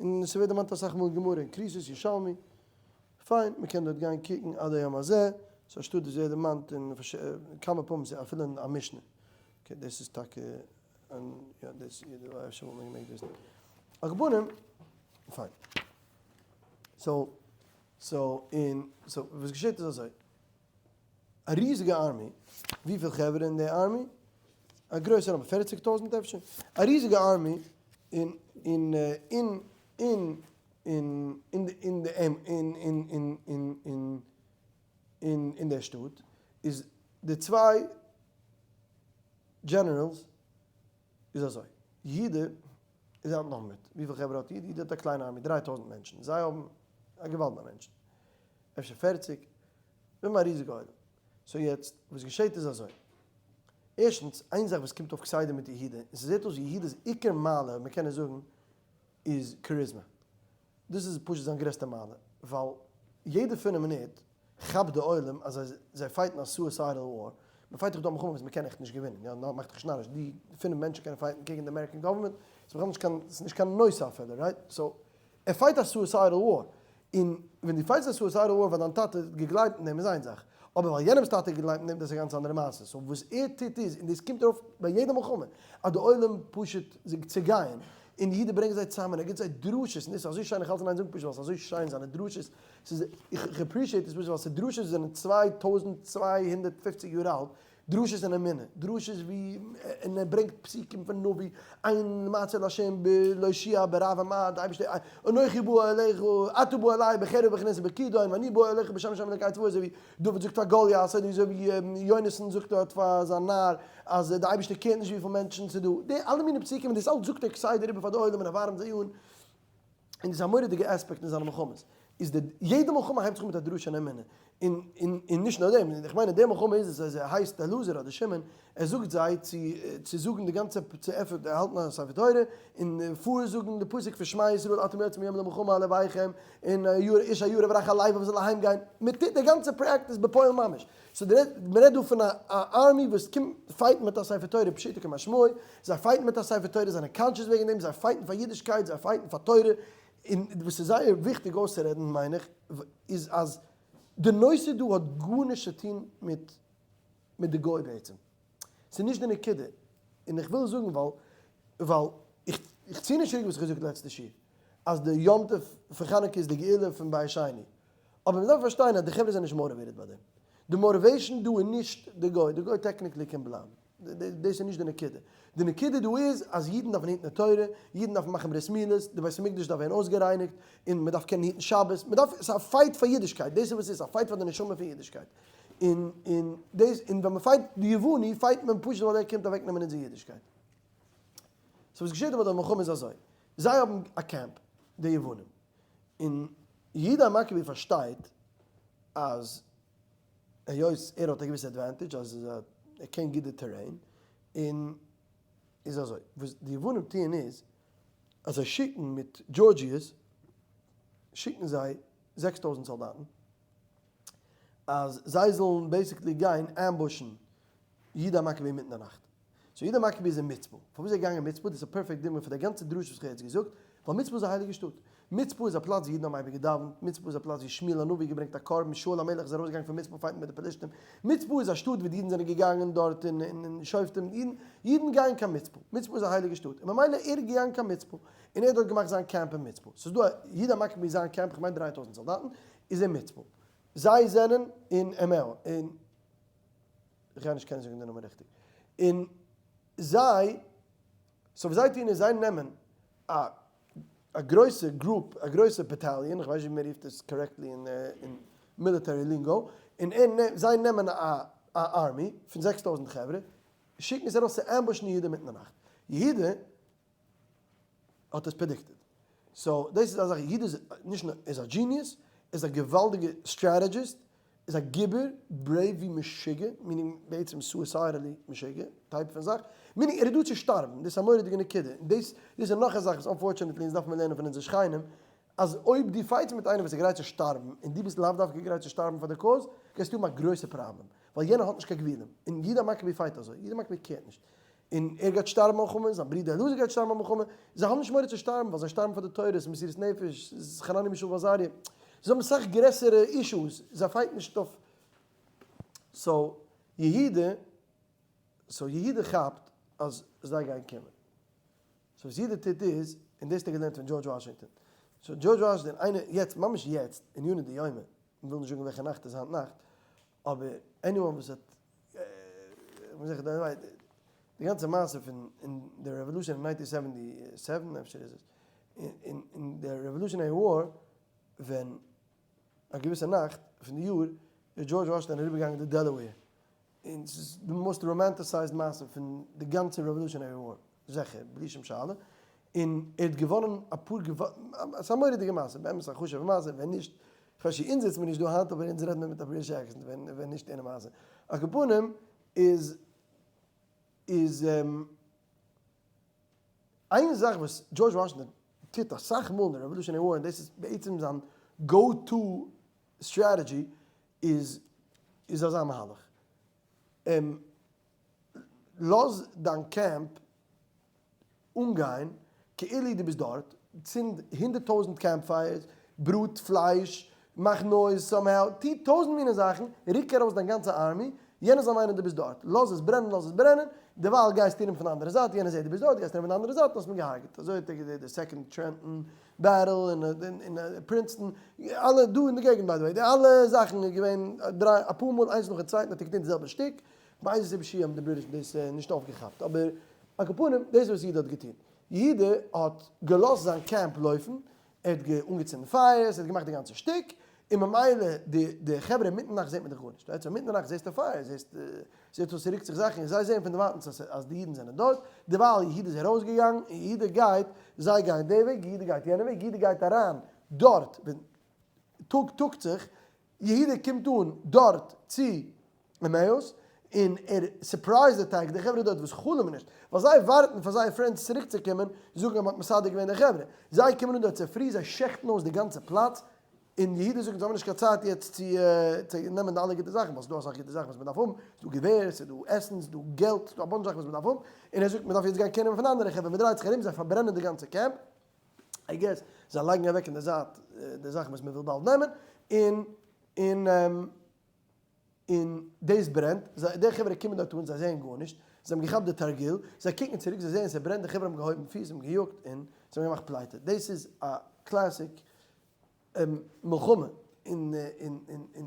און ס'ווערט דערמאנט אסאך מאל אין גמרא אין כריתות ירושלמי. פיין, מ'קען דארט גיין קוקן עד היום הזה. ס'איז א שטאט וואס ווערט דערמאנט אין כמה פעמים, אפילו אין א משנה. okay, דאס איז טאקע יא, דאס איז אפשר וואלט מען געמעגט וויסן. על כל פנים, פיין. so, so, און, so, וואס געשעט איז אזוי. א ריזיגע army, וויפיל חברה אין די army? א גרויסע army, פערציג טויזנט אפשר? א ריזיגע army אין, אין, אין, אין, אין, אין, אין די, אין, אין, אין, אין, אין, אין, אין דער שטאט, איז די צוויי generals איז אזוי, יהודה איז outnumbered, וויפיל חברה האט יהודה? יהודה האט א קליינע army, 3000 מענטשן, זיי האבן א געוואלד ביי מענטשן, אפשר פערציג, זיי האבן א ריזיגע עולם. so יעצט וואס געשעט איז אזוי, ערשטנס, איין זאך וואס קומט אויף כסדר מיט יהודה, און ס'זעט אויס ווי יהודה'ס עיקר מעלה, אויב מ'קען עס זאגן, איז charisma. דאס איז פשוט זיין גרעסטע מעלה, ווייל יעדע פינף מינוט כאפט די עולם אז זיי זיי fight ן א suicidal war, מען fight דאך דא א מלחמה וואס מען קען עכט נישט געווינען, יא נאר מאך דיך נישט נאריש, די פינף מענטשן קענען fight ן קעגן די American government, ס'איז בכלל נישט קיין ס'איז נישט קיין נושא אפילו, right? so ער fight א suicidal war, און ווען דו fight סט א suicidal war ווייל דיין טאטע האט געגלייבט אין דעם איז איין זאך, אבער ווייל יענעמ'ס טאטע האט געגלייבט אין דעם דאס איז א גאנץ אנדערע מעשה, so וואס ער טוט איז, און דאס קומט ארויף ביי יעדע מלחמה, אז די עולם פשוט זיך צעגייען, און יעדער ברענגט זיי צאם און ער גיבט זיי דרשות, און דאס איז אזוי שיין, איך האלט אין איין זאגן פשוט ווייל ס'איז אזוי שיין זיינע דרשות, ס'איז, איך appreciate עס פשוט ווייל ס'איז דרשות וואס זענען 2250 יאר אלט, דרשות אין אמונה, דרשות ווי, און ער ברענגט פסוקים פון נביא, אין מצא לה' להושיע ברב ומעט, די אייבערשטער, אנכי בא אליך, אתה בא אלי בחרב ובחנית ובכידון, ואני בא אליך בשם השם אלוקי צבאות, אזוי ווי דוד זאגט פאר גוליית, אזוי ווי יונתן זאגט דארט פאר זיין נער, אז די אייבערשטער care ט נישט וויפיל מענטשן ס'איז דא, די אלע מיני פסוקים, און דאס אלץ זאגט ער כסדר איבער פאר די עולם און ער ווארעמט זיי אן, און דאס איז א מורא'דיגע aspect אין זיינע מלחמות, איז די יעדע מלחמה הייבט זיך אן מיט א דרשה אין אמונה, און און און נישט נאר דעם, איך מיין אין די מלחמה איז עס אז ער הייסט אלעזר אדער שמעון, ער זאגט זיי צו צו זאגן די גאנצע צו עפענען האלטן א ספר תורה, און פארזאגן די פסוק פון שמע ישראל אתם יוצאים היום למלחמה על אויביכם, און איש הירא ורך הלבב זאל אהיים גיין, מען טוט די גאנצע practice בפועל ממש, so מען רעדט דא פון א army וואס קומט fight ן מיט א ספר תורה פשוטו כמשמעו, זיי fight ן מיט א ספר תורה, זענען conscious וועגן דעם, זיי fight ן פאר אידישקייט, זיי fight ן פאר תורה, און וואס איז זייער וויכטיג אויסצורעדן מיין איך, איז אז די נושא דא האט גארנישט צו טון מיט מיט די גוי בעצם, ס'איז נישט די נקודה, און איך וויל זאגן ווייל ווייל איך איך צי נישט צוריק וואס איך האב געזאגט לעצטע שיעור, אז די יום טוב פון חנוכה איז די גאולה פון בית שני, אבער מ'דארף פארשטיין אז די חברה זענען נישט motivated ביי דעם, די motivation דא איז נישט די גוי, די גוי technically קען בלייבן, דאס איז נישט די נקודה, די נקודה דא איז אז אידן דארפן היטן די תורה, אידן דארפן מאכן ברית מילות, די בית המקדש דארף ווערן אויסגערייניגט, און מ'דארף קענען היטן שבת, מ'דארף, ס'איז א fight פאר אידישקייט, דאס איז וואס ס'איז, א fight פאר די נשמה פון אידישקייט. און און דאס און ווען מען fight די יווני fight מען פשוט ווייל ער קומט אוועק נעמען אונזער אידישקייט. so וואס געשעט אבער די מלחמה איז אזוי, זיי האבן א קעמפ די יוונים, און יהודה המכבי פארשטייט אז. היות ער האט א געוויסע advantage אז ער קען גוט די terrain, און איז אזוי, וואס די יוונים טוען איז, אז זיי שיקן מיט דזשארדזשיעס, שיקן זיי 6000 סאלדאטן, אז זיי זאלן basically גיין ambush ן יהודה המכבי אינמיטן די נאכט. so יהודה המכבי איז אין מצפה. פארוואס איז ער געגאנגען אין מצפה? דאס איז א perfect דוגמא פאר די גאנצע דרשה וואס איך האב יעצט געזאגט, ווייל מצפה איז א הייליגע שטאט. מצפה איז א פלאץ ווי אידן האבן אייביג געדאווענט, מצפה איז א פלאץ ווי שמואל הנביא געברענגט א קרבן, שאול המלך איז ארויסגעגאנגען פון מצפה fight ן מיט די פלשתים, מצפה איז א שטאט ווי די אידן זענען געגאנגען דארט אין שופטים, אידן גייען קיין מצפה, מצפה איז א הייליגע שטאט, און ממילא ער איז געגאנגען קיין מצפה, און ער האט דארט געמאכט זיין קעמפ אין מצפה, ס'איז דא א יהודה המכבי זיין קעמפ, כ'מיין 3000 סאלדאטן, איז אין מצפה, זיי זענען אין עמל, און כ'גיי נישט קענען זאגן די נאמען ריכטיג, און זיי, so וואס זיי טוען איז זיי נעמען א א גרויסע group, א גרויסע battalion, איך ווייס נישט ווי מען רופט עס correctly אין military lingo, און זיי נעמען א army פון 6000 חברה, שיקן עס ארויס צו ambush ן יהודה מיטן די נאכט. יהודה האט עס predicted. so דאס איז א זאך, יהודה איז נישט נאר איז א genius, איז א געוואלדיגע strategist, איז א גיבור, brave ווי משוגע, meaning בעצם suicidally משוגע, type פון זאך, meaning ער איז דא צו שטארבן, דאס איז א מורא'דיגע נקודה, און דאס איז נאך א זאך וואס unfortunately אונז דארף מיר לערנען פון אונזער שכנים, אז אויב דו fight סט מיט איינעם וואס איז גרייט צו שטארבן, און דו ביסט לאו דווקא גרייט צו שטארבן פאר די cause, גייסטו האבן א גרויסע פראבלעם, ווייל יענער האט נישט קיין גבולים, און יהודה המכבי fight אזוי, יהודה המכבי care ט נישט, און ער גייט שטארבן מלחמה, זיין ברודער אלעזר גייט שטארבן מלחמה, זיי האבן נישט מורא צו שטארבן, ווייל זיי שטארבן פאר די תורה, ס'איז מסירות נפש, ס'איז חנניה מישאל ועזריה, זיי האבן סאך גרעסערע אישוס, זיי fight ן נישט אויף, so יהודה, so יהודה כאפט אז זיי גייען קומען, so וואס יהודה טוט איז, און דאס האט ער געלערנט פון דזשארדזש וואשינגטאן, so דזשארדזש וואשינגטאן, איינער, יעצט, ממש יעצט, אין יוני די יומא, מ'וויל נישט זאגן וועלכע נאכט איז היינט נאכט, אבער anyone וואס האט די גאנצע מעשה פון אין די revolution אין 1977 אפשר איז עס אין די Revolutionary War ווען א געוויסע נאכט פון די יאר איז דזשארדזש וואשינגטאן אריבערגעגאנגען די דעלעוועיר און ס'איז די most romanticized מעשה פון די גאנצע Revolutionary War. זיכער, בלי שום שאלה, און ער האט געוואנען אפאר ס'איז א מורא'דיגע מעשה, באמת א חשוב'ע מעשה, ווען נישט, כ'ווייס נישט אונז זיצן מיר נישט דא היינט אבער אונז רעדן מיר מיט א British accent, ווען נישט יענע מעשה. על כל פנים איז איז איין זאך וואס דזשארדזש וואשינגטאן טוט אסאך מאל אין די Revolutionary War און דאס איז בעצם זיין go to strategy איז איז אזא מהלך. לאז דיין קעמפ אנגיין כאילו דו ביסט דארט, צינד 100,000 campfires, בראט פלייש, מאך noise somehow, טו טויזנט מיני זאכן, רוק ארויס דיין גאנצע army, יענער זאל מיינען דו ביסט דארט, לאז עס ברענען, לאז עס ברענען, דערווייל גייסטו ארום פון די אנדערע זייט, יענער זעט דו ביסט דארט, גייסטו ארום פון די אנדערע זייט, האסט מיר געהארגעט. אזוי האט ער געזעט די Second Trenton Battle און פרינסטאן, אלע דא אין די געגנט by the way, די אלע זאכן איז געווען דריי אפאר מאל איינס נאכן צווייטן האט ער געטון די זעלבע שטיק, מאיזה סיבה שיהיה האבן די British דאס נישט אויפגעכאפט, אבער על כל פנים דאס איז וואס יהודה האט געטון, יהודה האט געלאזט זיין קעמפ לויפן, ער האט אנגעצינדן פייערס, ער האט געמאכט די גאנצע שטיק, און ממילא די די חברה אינמיטן נאכט זעט מען דאך גארנישט, right? so אינמיטן די נאכט זעסטו פייער, זעסט זעט אויס ס'רוקט זיך זאכן, און זיי זעען פון דערווייטנס אז אז די אידן זענען דארט, דערווייל יהודה איז ארויסגעגאנגען, און יהודה גייט, זיי גייען די וועג, יהודה גייט יענע וועג, יהודה גייט אריין דארט, ווען טאג טאגט זיך, יהודה קומט אן דארט צו עמאוס, און ער surprise attack ט די חברה דארט וואס חלומ'ן נישט, ווייל זיי ווארטן פאר זייער friends צוריקצוקומען זאגן אז מ'האט מסדר געווען די חברה. זיי קומען אן דארט צופרי, זיי שעכטן אויס די גאנצע פלאץ, און יהודה זאגט אונז האבן נישט קיין צייט יעצט צו צו נעמען די אלע גוטע זאכן, ווייל ס'איז דא אסאך גוטע זאכן וואס מ'דארף האבן, ס'איז דא געווער, ס'איז דא עסן, ס'איז דא געלט, ס'איז דא א bunch זאכן וואס מ'דארף האבן, און ער זאגט מ'דארף יעצט גיין קענען פון די אנדערע חברה, מ'דרייט זיך ארום, זיי פארברענען די גאנצע קעמפ, I guess זיי לייגן אוועק אין די זייט די זאכן וואס מ'וויל באלד נעמען, און און און דאס ברענט, זיי, די חברה קומען דארט אן, זיי זעען גארנישט, זיי האבן געכאפט די תרגיל, זיי קוקן צוריק, זיי זעען ס'ברענט, די חברה האבן געהויבן פיס, זיי האבן געיאגט, און זיי האבן געמאכט פלייטע. דאס איז א classic מלחמה אין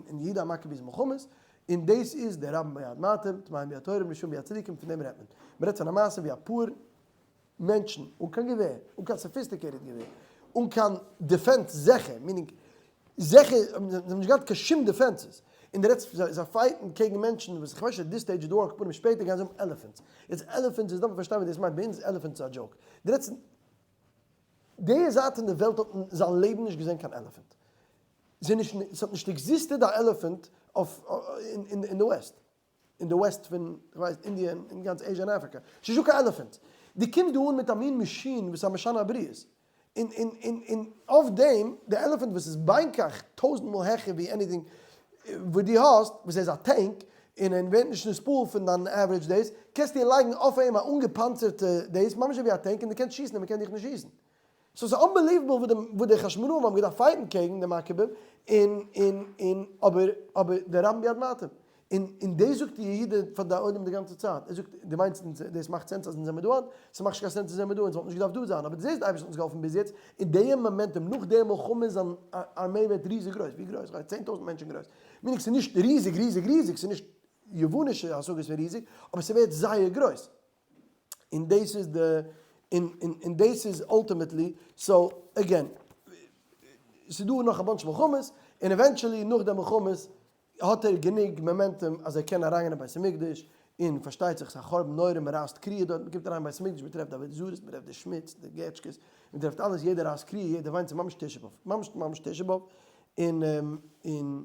אין יהודה המכבי'ס מלחמות, און דאס איז די רבים ביד מעטים, טמאים ביד טהורים, רשעים ביד צדיקים, פון דעם רעדט מען. מ'רעדט פון א מעשה ווי אפאר מענטשן אן קיין געווער, אן קיין sophisticated געווער, אן קיין defense זיכער, meaning זיכער זיי האבן נישט געהאט קיין שום defenses, און די רעדסט זיי fight ן קעגן מענטשן וואס איך ווייס נישט at this stage איז דא על כל פנים שפעטער גייען זיי האבן elephants, יעצט elephants איז דארף מען פארשטיין וואס דאס מיינט, ביי אונז איז elephants א joke, די רעדסט די זייט אין די וועלט האט אין זיין לעבן נישט געזען קיין elephant, ס'איז נישט ס'האט נישט existed א elephant. אויף אין די west, אין די west פון כ'ווייס אינדיע און גאנץ Asia און אפריקע, ס'איז נישטא קיין elephants, דו קומסט דא אן מיט א מין מאשין וואס איז א משנה הבריות, און און און און אויף דעם די elephant וואס איז בין כך טויזענט מאל העכער ווי anything וואס דו האסט, וואס ער איז א tank, און ער ווערט נישט נתפעל פון דיין average דאס, קענסטו לייגן אויף אים א אנגעפאנצערטע דאס, ממש ווי א tank, און דו קענסט שיסן און מ'קען דיך נישט שיסן. so ס'איז unbelievable וואס די וואס די חשמונאים האבן געדארפט fight ן קעגן די מקבים, און און און אבער אבער די רבים ביד מעטים. און און דאס זאגט יהודה פאר די עולם די גאנצע צייט, ער זאגט דו מיינסט אונז דאס מאכט sense אז אונז זעמיר דא היינט? ס'מאכט נישט קיין sense אונז זעמיר דא, אונז וואלט נישט געדארפט דא זיין, אבער דו זעסט די אייבערשטער האט אונז געהאלפן ביז יעצט, און די momentum נאך די מלחמה זיין ארמעי ווערט ריזיג גרויס, ווי גרויס? כ'ווייס 10,000 מענטשן גרויס, meaning ס'איז נישט ריזיג ריזיג ריזיג, ס'איז נישט יוונישע השגות פון ריזיג, אבער ס'ווערט זייער גרויס. און דאס איז די, און און דאס איז ultimately, so again, ס'איז דא נאך א bunch מלחמות, און eventually נאך די מלחמות האט ער גענוג momentum אז ער קען אריינגיין אין בית המקדש, און פארשטייט זיך ס'איז א חורבן נורא, מען רייסט קריעה דארט, מען קומט אריין אין בית המקדש, מען טרעפט די עבודה זרות, מען טרעפט די שמוץ, די געטשקעס, מען טרעפט אלעס, יעדער רייסט קריעה, יעדער וויינט, ס'איז ממש תשעה באב, ממש ממש תשעה באב, און און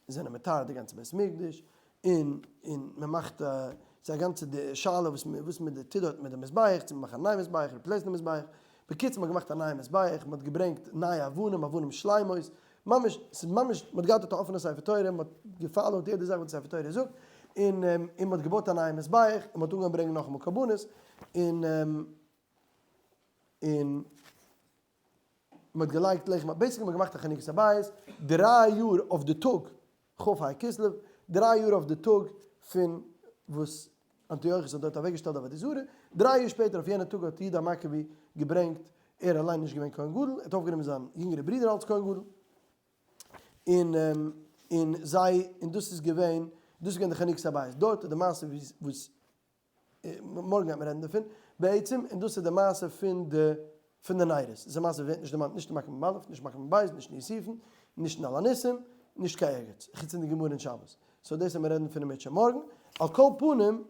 זענען מטהר די גאנצע בית המקדש, און און מען מאכט א, ס'איז א גאנצע די שאלה וואס מען וואס מען טוט דארט מיט די מזבח, צו מען מאכט א נייע מזבח, replace ן די מזבח, בקיצור מען האט געמאכט א נייע מזבח, מען האט געברענגט נייע אבנים, אבנים שלימות, ממש, ס'איז ממש, מען האט געהאט דארט א אפענע ספר תורה, מען האט גע follow ט יעדע זאך וואס די ספר תורה זאגט, און און מען האט געבויט א נייע מזבח, און מען האט אנגעהויבן ברענגען נאכאמאל קרבנות, און און מען האט געלייגט לחם, basically מען האט געמאכט א חנוכת הבית, דריי יאר אויף די טאג, כ ה כסלו, דריי יאר אויף די טאג פון וואס אנטיוכוס האט דארט אוועקגעשטעלט די עבודה זרה, דריי יאר שפעטער אויף יענע טאג האט יהודה המכבי געברענגט, ער אליין נישט געווען כהן גדול, ער האט אויפגענומען זיין יונגערע ברודער אלס כהן גדול, און און זיי, און דאס איז געווען, דאס איז געווען די חנוכת הבית, דארט איז די מעשה וואס מארגן גייט מען רעדן דערפון, בעצם, און דאס איז די מעשה פון די פון די נרות, דאס איז א מעשה וואס ווערט נישט דערמאנט נישט אין מקבים א', נישט מקבים ב', נישט אין יוסיפון, נישט אין על הניסים, נישט קיין ערגעץ, חוץ אין די גמרא אין שבת. so דאס וועלן מיר רעדן פונעם איטשע מארגן. על כל פנים,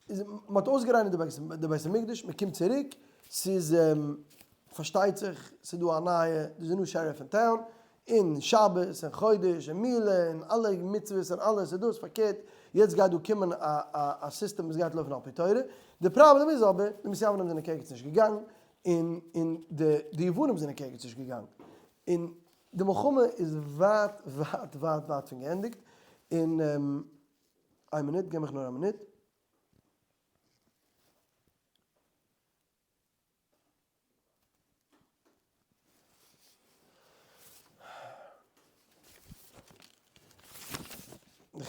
איז מען האט אויסגערייניגט די בית המקדש, מען קומט צוריק, ס'איז פארשטייט זיך ס'איז דא א נייע, there's a new sheriff in town, און שבת און חודש און מילה און אלע מצוות און אלעס איז דאס פארקערט, יעצט גייט דא קומען א א סיסטעם וואס גייט לויפן על פי תורה, די פראבלעם איז אבער די מתיוונים זענען קיין ערגעץ נישט געגאנגען, און און די די יוונים זענען קיין ערגעץ נישט געגאנגען, און די מלחמה איז ווייט ווייט ווייט ווייט פון געענדיגט, און. איין מינוט, געב מיך נאר א מינוט.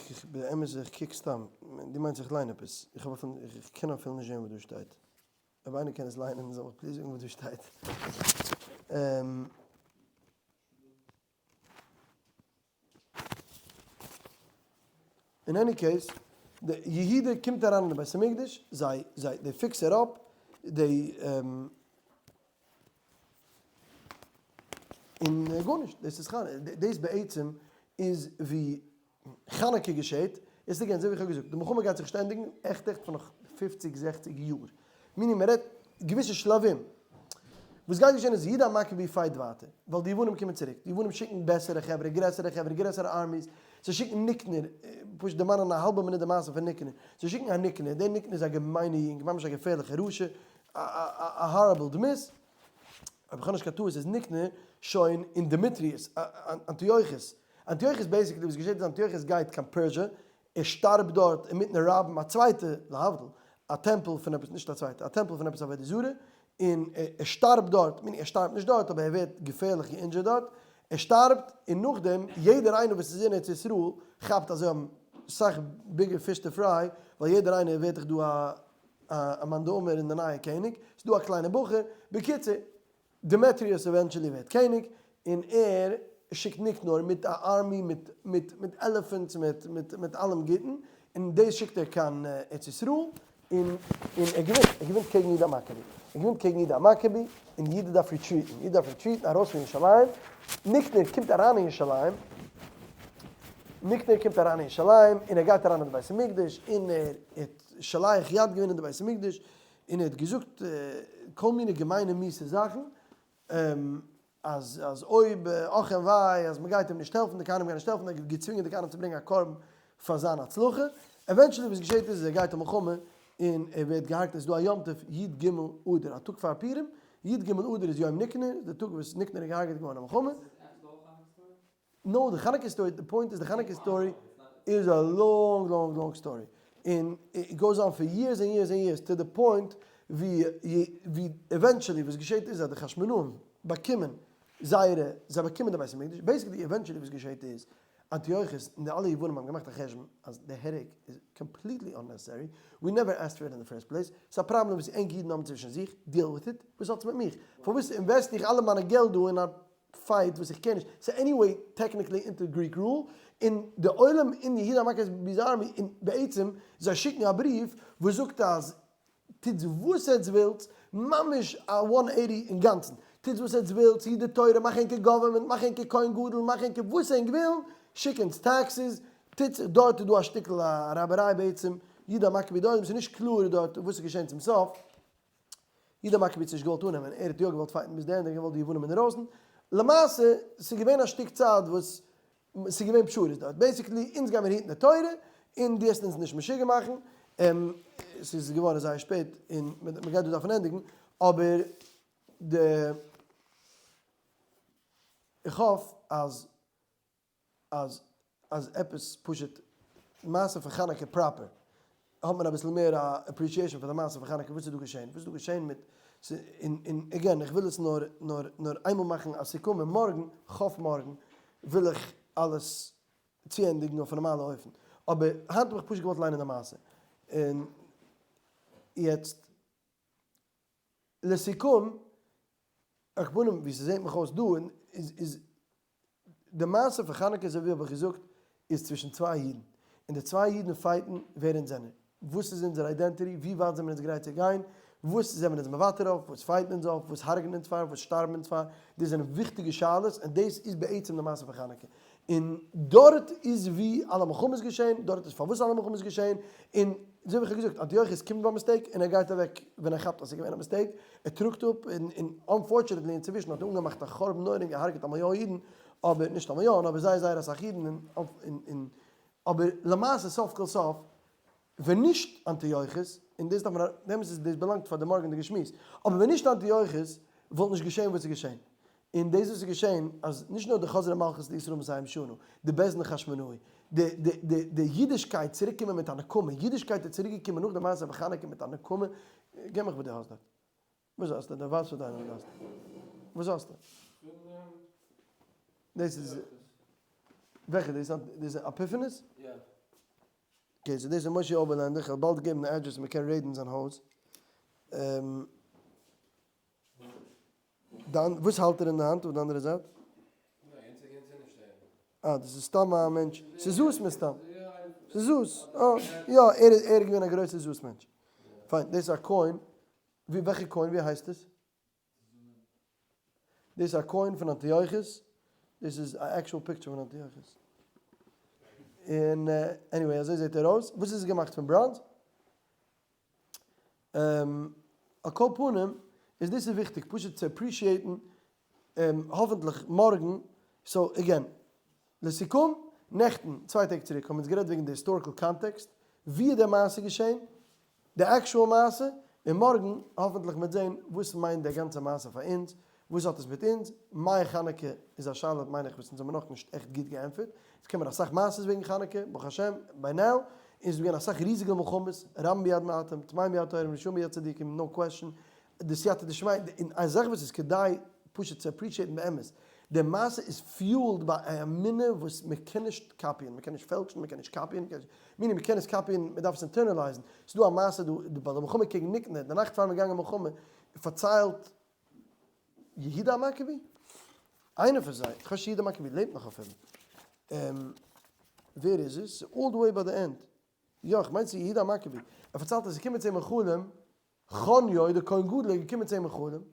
איך באמת איך קוק סתם, דו מיינסט איך ליין עפעס? איך האב אפילו, איך קען אפילו נישט זען וואס דא שטייט. אויב איינער קען עס ליינען זאל מיך please זאגן וואס דא שטייט. in any case, די יהודה קומט אריין אין די בית המקדש, זיי, זיי, they fix it up, they, און גארנישט, דאס איז חנוכה, דאס בעצם איז ווי חנוכה געשעט, איז again, אזוי ווי איך האב געזאגט, די מלחמה גייט זיך נישט ענדיגן, עכט עכט פאר נאך פופציג זעכציג יאר, meaning מען רעדט געוויסע שלבים, וואס גייט געשען איז יהודה המכבי fight ווייטער, ווייל די יוונים קומען צוריק, די יוונים שיקן בעסערע חברה, גרעסערע חברה, גרעסערע armies, זיי שיקן ניקנור, פשוט דערמאנען א האלבע מינוט די מעשה פון ניקנור, זיי שיקן א ניקנור, דער ניקנור איז א געמיינע יונג, ממש א געפערליכע רשע, א horrible דמות, אויב איך האב נישט קיין טעות איז ניקנור שוין אין דעמיטריוס, אנטיוכוס, אנטיוכוס basically וואס געשעט איז אנטיוכוס גייט קיין Persia, ער שטארבט דארט אינמיטן rob ן א צווייטע, להבדיל, א טעמפל פון עפעס, נישט א צווייטע, א טעמפל פון עפעס עבודה זרה, און ער שטארבט דארט, meaning ער שטארבט נישט דארט אבער ער ווערט געפערליך גע injured דארט, ער שטארבט און נאכדעם יעדער איינער וואס איז אין ארץ ישראל כאפט אז זיי האבן סאך bigger fish to fry, ווייל יעדער איינער ווערט דאך דא א מאן דאמר און די נייע קעניג, ס'איז דא א קליינע בחור, בקיצור, דעמעטריוס eventually ווערט קעניג, און ער שיקט ניקנור מיט א army מיט מיט מיט elephants מיט מיט מיט אלעם גוטן, און דאס שיקט ער קיין ארץ ישראל, און און ער געווינט, ער געווינט קעגן יהודה המכבי, ער געווינט קעגן יהודה המכבי, און יהודה דארף retreat ן, יהודה דארף retreat ן ארויס פון ירושלים, ניקנור קומט אריין אין ירושלים, ניקנור קומט אריין אין ירושלים, און ער גייט אריין אין די בית המקדש, און ער האט שולח יד געווען אין די בית המקדש, און ער האט געזאגט כל מיני געמיינע מיסע זאכן. אז אז אויב אך און וויי אז מ'גייט אים נישט העלפן, די כהנים גייען נישט העלפן, ער האט געצווינגען די כהנים צו ברענגען א קרבן פאר זיין הצלחה. Eventually וואס געשעט איז ער גייט אין מלחמה און ער ווערט געהארגט, עס איז דא א יום טוב י ג אדר, א טאג פאר פורים, י ג אדר איז יום ניקנור, די טאג וואס ניקנור איז געהארגעט געווארן אין מלחמה. No, די חנוכה story, די point איז די חנוכה story איז א long long long story, און it goes on for years and years and years, to the point ווי ווי eventually וואס געשעט איז אז די חשמונאים באקומען זייערע, זיי באקומען די בית המקדש, basically eventually וואס געשעט איז אנטיוכוס און די אלע יוונים האבן געמאכט א חשבון אז די הרג איז completely unnecessary, we never asked for it in the first place, ס'איז א פראבלעם וואס ענק אידן האבן צווישן זיך, deal with it, וואס האטס מיט מיך? פארוואס invest איך אלע מיינע געלט דא אין א fight וואס איך קען נישט, ס'איז anyway technically אונטער Greek rule, און די עולם אין יהודה המכבי'ס army, און בעצם זיי שיקן א בריוו וואס זאגט אז טוטס וואס עטס ווילטס, ממש א one eighty אינגאנצן, טוטס וואס עטס ווילטס, היט די תורה, מאך ענקער government, מאך ענקער כהן גדול, מאך ענקער וואס ענק ווילן, שיק אונז taxes, טוטס, דארט איז דא א שטיקל א רייבעריי בעצם, יהודה המכבי דארט, ס'איז נישט קלאר דארט וואס איז געשען צום סוף. יהודה המכבי האט נישט געוואלט אננעמען, ער האט יא געוואלט fight ן ביז די ענדע, ער האט געוואלט די יוונים אינדערויסן, למעשה ס'איז געווען א שטיק צייט וואס ס'איז געווען פשרות דארט, basically אונז גיימיר היטן די תורה און דו העסט אונז נישט משוגע מאכן, ס'איז געווארן זייער שפעט און מ'גייט דא דארפן ענדיגן, אבער די איך האף אז אז אז עפעס פשוט מעשה פון חנוכה proper האט מען אביסל מער א appreciation פאר די מעשה פון חנוכה וואס איז דא געשען וואס איז דא געשען מיט און און again איך וויל עס נאר נאר נאר איינמאל מאכן א סיכום און מארגן כ'האף מארגן וויל איך אלעס צוענדיגן אויף א נארמאלע אופן אבער היינט האב איך פשוט געוואלט ליינען די מעשה און יעצט לסיכום עכבנים ווי ס'זעהט מיך אויס דא איז איז די מעשה פון חנוכה אזוי ווי האב איך געזאגט איז צווישן צוויי אידן, און די צוויי אידן fight ן ווער אונז זענען, וואס איז אונזער identity, ווי ווייט זעמיר אונז גרייט צו גיין, וואס זעמיר אונז מוותר אויף, וואס fight ן אונז אויף, וואס הרג'ן אונז פאר, וואס שטארבן אונז פאר, דאס זענען וויכטיגע שאלות און דאס איז בעצם די מעשה פון חנוכה, און דארט איז ווי אלע מלחמות געשען, דארט איז פארוואס אלע מלחמות געשען, און אזוי ווי איך האב געזאגט, אנטיוכוס קומט ביי mistake און ער גייט אוועק ווען ער כאפט אז ס'איז געווען א mistake, ער טראגט אפ און און unfortunately אינצווישן האט ער אנגעמאכט א חורבן נורא און געהארגעט א מיליאן אידן, אבער נישט א מיליאן אבער זייער זייער אסאך אידן און און אבער למעשה סוף כל סוף ווען נישט אנטיוכוס, און דאס דארף מען באמת איז דאס באלאנגט פאר די מארגענדיגע שמועס, אבער ווען נישט אנטיוכוס וואלט נישט געשען וואס איז געשען, און דאס וואס איז געשען אז נישט נאר די חזרה מלכות לישראל מסיים שנה, די בית דין חשמונאי, די די די די אידישקייט צוריק קומען מיט א נקמה, אידישקייט איז צוריק געקומען נאך די מעשה פון חנוכה מיט א נקמה, גיב מיך וואס דו האסט דארט. וואס האסטו? דו ווייסט וואס דיינע האסט. וואס האסטו? דאס איז וועלכע? דאס איז אפיפענעס? יא. Okay, so דאס איז משה אויבערלענדער, כ'וועל באלד געבן די address מ'קען רעדן אין זיין הויז. דאן וואס האלט ער אין די האנט אויף די אנדערע זייט? אה, דאס איז סתם א מענטש. ס'איז זאס מסתם. ס'איז זאס. אה, יא, ער איז ער איז געווען א גרויסער זאס מענטש. פיין, דאס איז א coin. ווי וועלכע coin? ווי הייסט עס? דאס איז א coin פון אנטיוכוס. דאס איז א actual picture פון אנטיוכוס. און anyway, אזוי זעט ער אויס. וואס איז עס געמאכט פון? בראנז? על כל פנים איז דאס איז וויכטיג פשוט צו appreciate ן, האפענטליך מארגן, so again, לסיכום, נעכטן, צוויי טעג צוריק, האבן אונז גערעדט וועגן די historical context, ווי איז די מעשה געשען, די actual מעשה, און מארגן האפענטליך מ'וועט זען וואס מיינט די גאנצע מעשה פאר אונז, וואס האט עס מיט אונז, מאי חנוכה איז א שאלה מיין איך וואס אונז האבן נאכנישט עכט גוט געענטפערט, אונז קען מיר אסאך מעשות וועגן חנוכה, ברוך השם, by now, און ס'איז געווען אסאך ריזיגע מלחמות, רבים ביד מעטים, טמאים ביד טהורים, רשעים ביד צדיקים, no question, די סייעתא דשמיא, און א זאך וואס איז כדאי פשוט צו appreciate ן באמת, די מעשה איז fueled ביי א אמונה וואס מען קען נישט copy ען, מען קען נישט פעלטשן, מען קען נישט copy ען, meaning מען קען עס copy ען, מען דארף עס internalize ן, ס'איז דא א מעשה דא ביי די מלחמה קעגן ניקנור, די נאכט פאר מען איז געגאנגען מלחמה, פארציילט יהודה המכבי? איינער פון זיי, איך ווייס נישט יהודה המכבי לעבט נאך אפילו. ווער איז עס? ס'איז all the way ביי די end. יא, איך מיין ס'איז יהודה המכבי. ער פארציילט אז עס איז געקומען צו אים אין חלום, חניו דער כהן גדול איז געקומען צו אים אין חלום,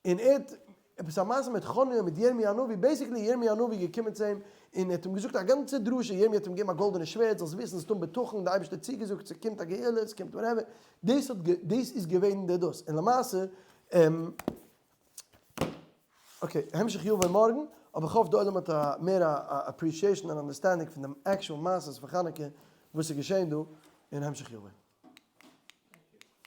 און ער האט עפעס א מעשה מיט חניו מיט ירמי' הנביא, basically ירמי' הנביא איז געקומען צו אים און ער האט אים געזאגט א גאנצע דרשה, ירמי' האט אים געגעבן א גאלדענע שווערד, זאלסט וויסן, זאלסט האבן בטחון, די אייבערשטער האט צוגעזאגט, ס'קומט א גאולה, ס'קומט whatever, דאס האט דאס איז געווען די דאס, און למעשה על Okay, המשך יבוא מארגן, אבער כ'האף די עולם האט א מער א appreciation און understanding פון דעם actual מעשות פון חנוכה וואס איז געשען דא, און המשך יבוא.